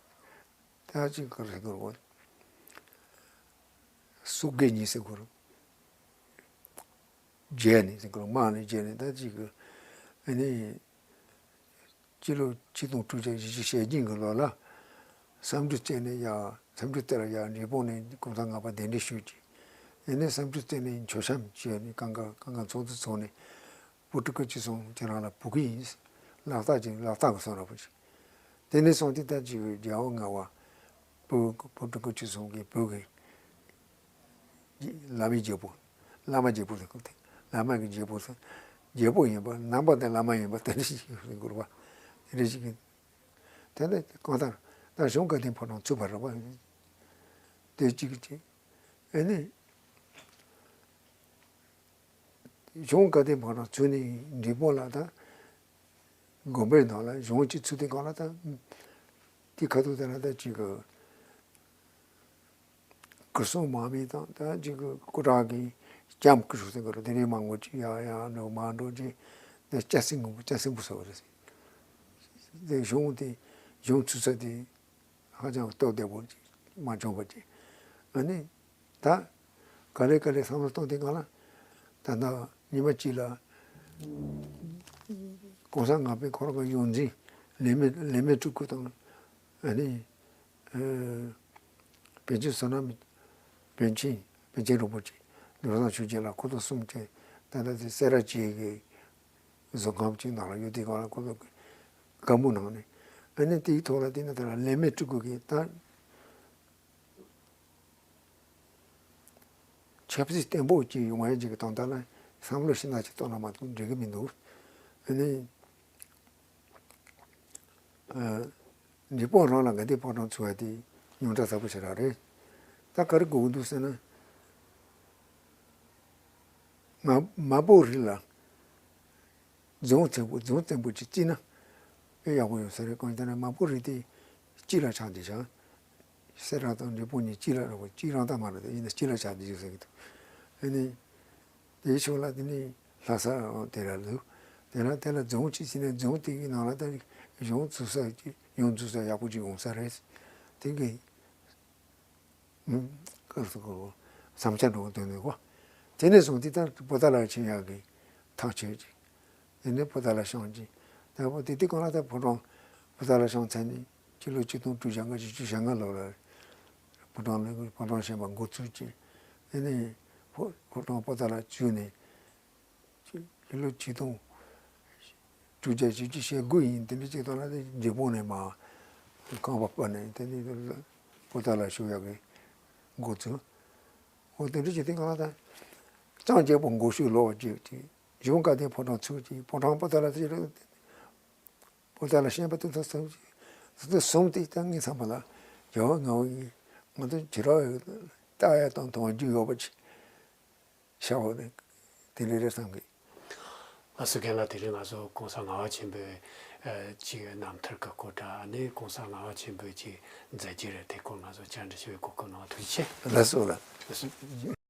ད་ཅིག་ག་རེ་ཟེར་དགོས་རེད། སྲོག་གི་ཉེས་ཟེར་དགོས་རེད། བརྗེད་ནས་ཟེར་དགོས་རེད། དམག་ནས་བརྗེད་ནས་ད་ཅིག་གི་ཨ་ནི་སྤྱི་ལོ་ཆིག་སྟོང་དྲུག་བརྒྱ་བཞི་བཅུ་ཞེ་བདུན་གྱི་ལོ་ལ་བསམ་གྲུབ་རྩེ་ནས་ཡར་བསམ་གྲུབ་རྩེ་ལ་ཡར་འབྲས་སྤུངས་ནས་གོང་ས་ལྔ་པ་གདན་འདྲེན་ཞུས་ཀྱིས། ཨ་ནི་བསམ་གྲུབ་རྩེ་ནས་མཆོད་བཤམས་བྱས་ནས་གང་ག་གང་ག་ཚོགས་འདུ་ཚོགས་ནས། བུ་ཕྲུག་གི་ཅི་སོང་ཁྱེད་རང་ལ་བུ་གུ་ཡིན། ལག་རྟགས་ཀྱི་ལག་རྟགས་ཀྱི་སོང་ར་བུ་ཅིག་དེ་ནས་སོང་དེ་ལྟར་ཅིག་རྒྱལ་བ་ལྔ་པ་བུ་བུ་ཕྲུག་གི་ཅི་སོང་གི་བུ་གི་བླ་མའི་རྒྱལ་པོ། བླ་མ་རྒྱལ་པོ་ཟེར་གོ་དེ་བླ་མ་གི་རྒྱལ་པོ་ཟེར། རྒྱལ་པོ་ཡིན་པ་ནང་པ་དེ་བླ་མ་ཡིན་པ་དེ་འདྲ་ཞིག་ཡོད་དགོས་པ། དེ་འདྲ་ཞིག་གི་དེ་ནས་གང་ལྟར་ད་གཞུང་བཀའ་བསྟན་ཕོ་བྲང་ཚུགས་པ་རེད་པ། དེ་གཅིག་གཅིག་ཨེ་ནི། གཞུང་བཀའ་བསྟན་ཕོ་བྲང་ཚུགས་ནས་འབྲས་སྤུངས་ལ་ད་དགོན་པའི་ནང་ལ་གཞུང་གཅིག་ཚུགས་དུས་སྒང་ལ་ད་དེ་ཁ་ཐུག་དེ་ལ་ད་ཅིག་གི་སྐུ་སྲུང་དམག་མི་དང་ད་ཅིག་གི་སྐུ་དྲག་གི་ལྕམ་སྐུ་ཞབས་ཟེར་དགོས་རེད། དེ་འདྲའི་མང་པོ་ཅིག་ཡར་ཡར་འགྲོ་མར་འགྲོ་ཅིག་ད་སྐྱ་སེང་དགོན་པ་སྐྱ་སེང་པོ་ཟེར་བ་རེད། དེ་གཞུང་དེ་གཞུང་ཚུགས་ས་དེ། ཧ་ཅང་སྟབས་བདེ་པོ་ཅིག་མ་བྱུང་བ་ཅིག་ཨ་ནི་ད་ག་ལེ་ག་ལེ་བསམ་བློ་གཏོང་དུས་སྒང་ལ་ད་ལྟ་ཉི་མ་གཅིག་ལ་གོང་ས་ལྔ་པའི་ཁོ་རང་གི་ཡོངས་འཛིན་ལས་མེད་ལས་མེད་སྤྲུལ་སྐུ་དང་ཨ་ནི་ཨ་པཎ་ཆེན་བསོད་ནམས་པཎ་ཆེན་པཎ་ཆེན་རིན་པོ་ཆེ་ནོར་བཟང་ཆོས་རྒྱན་ལགས་ཁོ་ཚོ་གསུམ་བཅས་ད་ལྟ་དེ་སེ་ར་བྱེས་ཀྱི་རྫོང་ཁང་གཅིག་ནང་ལ་ཡོད་དུས་སྒང་ལ་ཁོ་ཚོ་གི་བཀའ་མོལ་གནང་ནས་ཨ་ནི་དེའི་ཐོག་ལ་བལྟས་ན་དེ་ལ་ལས་མེད་སྤྲུལ་སྐུ་གིས་ད་ཆབ་སྲིད་བརྟན་པོ་ཅིག་ཡོང་བ་ཡིན་ཅིག་གི་དོན་དག་ལ་བསམ་བློ་ཞིག་ན་ཅིག་གཏོང་ན་མ་གཏོགས་འགྲིག་གི་མི་འདུག་ཨ་ནི་ཨ་འབྲས་སྤུངས་རང་ལ་དགའ་ལྡན་ཕོ་བྲང་ཚུགས་པ་དེ་ཉུང་དྲགས་ཚ་པོ་ཞེ་དྲག་རེད། ད་ག་རེ་དགོས་ཀྱི་འདུག་ཟེར་ན། མ་མ་འབོར་རིགས་ལ་ རྫོང་བཙན་པོ་རྫོང་བཙན་པོ་ཅིག་བརྩིས་ན་དཔེ་ཡག་པོ་ཡོད་ས་རེད། གང་ཡིན་ཟེར་ན་མ་པོ་རི་དེ་སྤྱི་ལ་ཆགས་བསྡད་ཤག་སེ་ར་དང་འབྲས་སྤུངས་གཉིས་སྤྱི་ལ་རེད་པ། སྤྱི་རང་ད་མ་རེད་དེ་ཡིན་ན་སྤྱི་ལ་ཆགས་བསྡད་ཡོད་ཟེར་གི་འདུག་ཨ་ནི་དེའི་ཕྱོགས་ལ་དེ་ནི་ལྷ་ས་དེ་ལ་འདུག་དེ་ལ་དེ་ལ་རྫོང་ཅིག་བརྩིས་ན་རྫོང་དེ་གི་ནང་ལ་ད་གཞུང་བཙུགས་ས་ཅིག་ཡོངས་འཛུགས་ས་ཡག་པོ་ཅིག་ཡོང་ས་རེད། དེ་གི་ཨུམ། སྐབས་སུ་བསམ་འཆར་འགྲོ་བ་དོན་ནི་གོ། དེ་ནས་བཟུང་དེ་ལྟར་པོ་ཏཱ་ལར་ཕྱིན་ཡག་གི་ཐག་ཆོད་ཅིག་དེ་ནས་པོ་ཏཱ་ལ་ཤང་ཅིག་ད་པོ་དེ་དུས་གང་ལ་ད་ཕོ་བྲང་པོ་ཏཱ་ལ་ཤང་ཚན་ནི་སྤྱི་ལོ་ཆིག་སྟོང་དྲུག་བརྒྱ་ལྔ་བཅུ་ཞེ་ལྔ་ལོ་ལ་ཕོ་བྲང་ལ་ཕོ་བྲང་བཞེངས་པ་འགོ་ཚུགས་ཅིག་དེ་ནས་ཕོ་ཕོ་བྲང་པོ་ཏཱ་ལ་བཅུ་ནས། ཕྱི་ལོ་ཆིག་སྟོང་དྲུག་བརྒྱ་བཞི་བཅུ་ཞེ་དགུ་ཡིན། དེ་འདྲ་ཅིག་ཐོག་ལ་དེ་འབྲས་སྤུངས་ནས་མར་རྐང་པ་སྤར་ནས་དེ་ནས་པོ་ཏཱ་ལ་ཞུ་ཡག་གི་འགོ་ཚུགས། འོ་དེ་འདྲ་ཅིག་དེ་གང་ལ་ད་ལྕང་རྒྱལ་པོ་འགོ་ཤུལ་ལོག་ཅིག་ཅིག་གཞུང་བཀའ་བསྟན་ཕོ་བྲང་ཚུགས་ཅིག་ཕོ་བྲང་པོ་ཏཱ་ལ་དེ་རེད། པོ་ཏཱ་ལ་བཞེངས་པ་དེ་ཚོ་གསུམ་ཅིག་དེ་ཚོ་གསུམ་དེ་ད་ངའི་བསམ་པ་ལ་རྒྱལ་བ་ངག་དབང་གིས་ང་ཚོ་ཇི་རག་ལྟ་ཡག་དང་མཐོང་རྒྱུ་ཡོད་པ་ཅིག་ཤ་བོ་ནི་དེ་འདྲ་རེད་བསམ་གི། ལགས་སོ། རྒན་ལགས། དེ་རིང་ང་ཚོ་གོང་ས་ལྔ་པ་ཆེན་པོའི་ཨ་ཅིག་རྣམ་ཐར་གྱི་སྐོར་དང་ཨ་ནི་གོང་ས་ལྔ་པ་ཆེན་པོའི་ཅིག་མཛད་རྗེས་རེད། དེ་སྐོར་ང་ཚོ་བཅར་འདྲི་ཞུ་བའི་གོ་སྐབས་གནང་བ་ཐུགས་རྗེ་ཆེ། ལགས་སོ་ལགས། ལགས་སོ།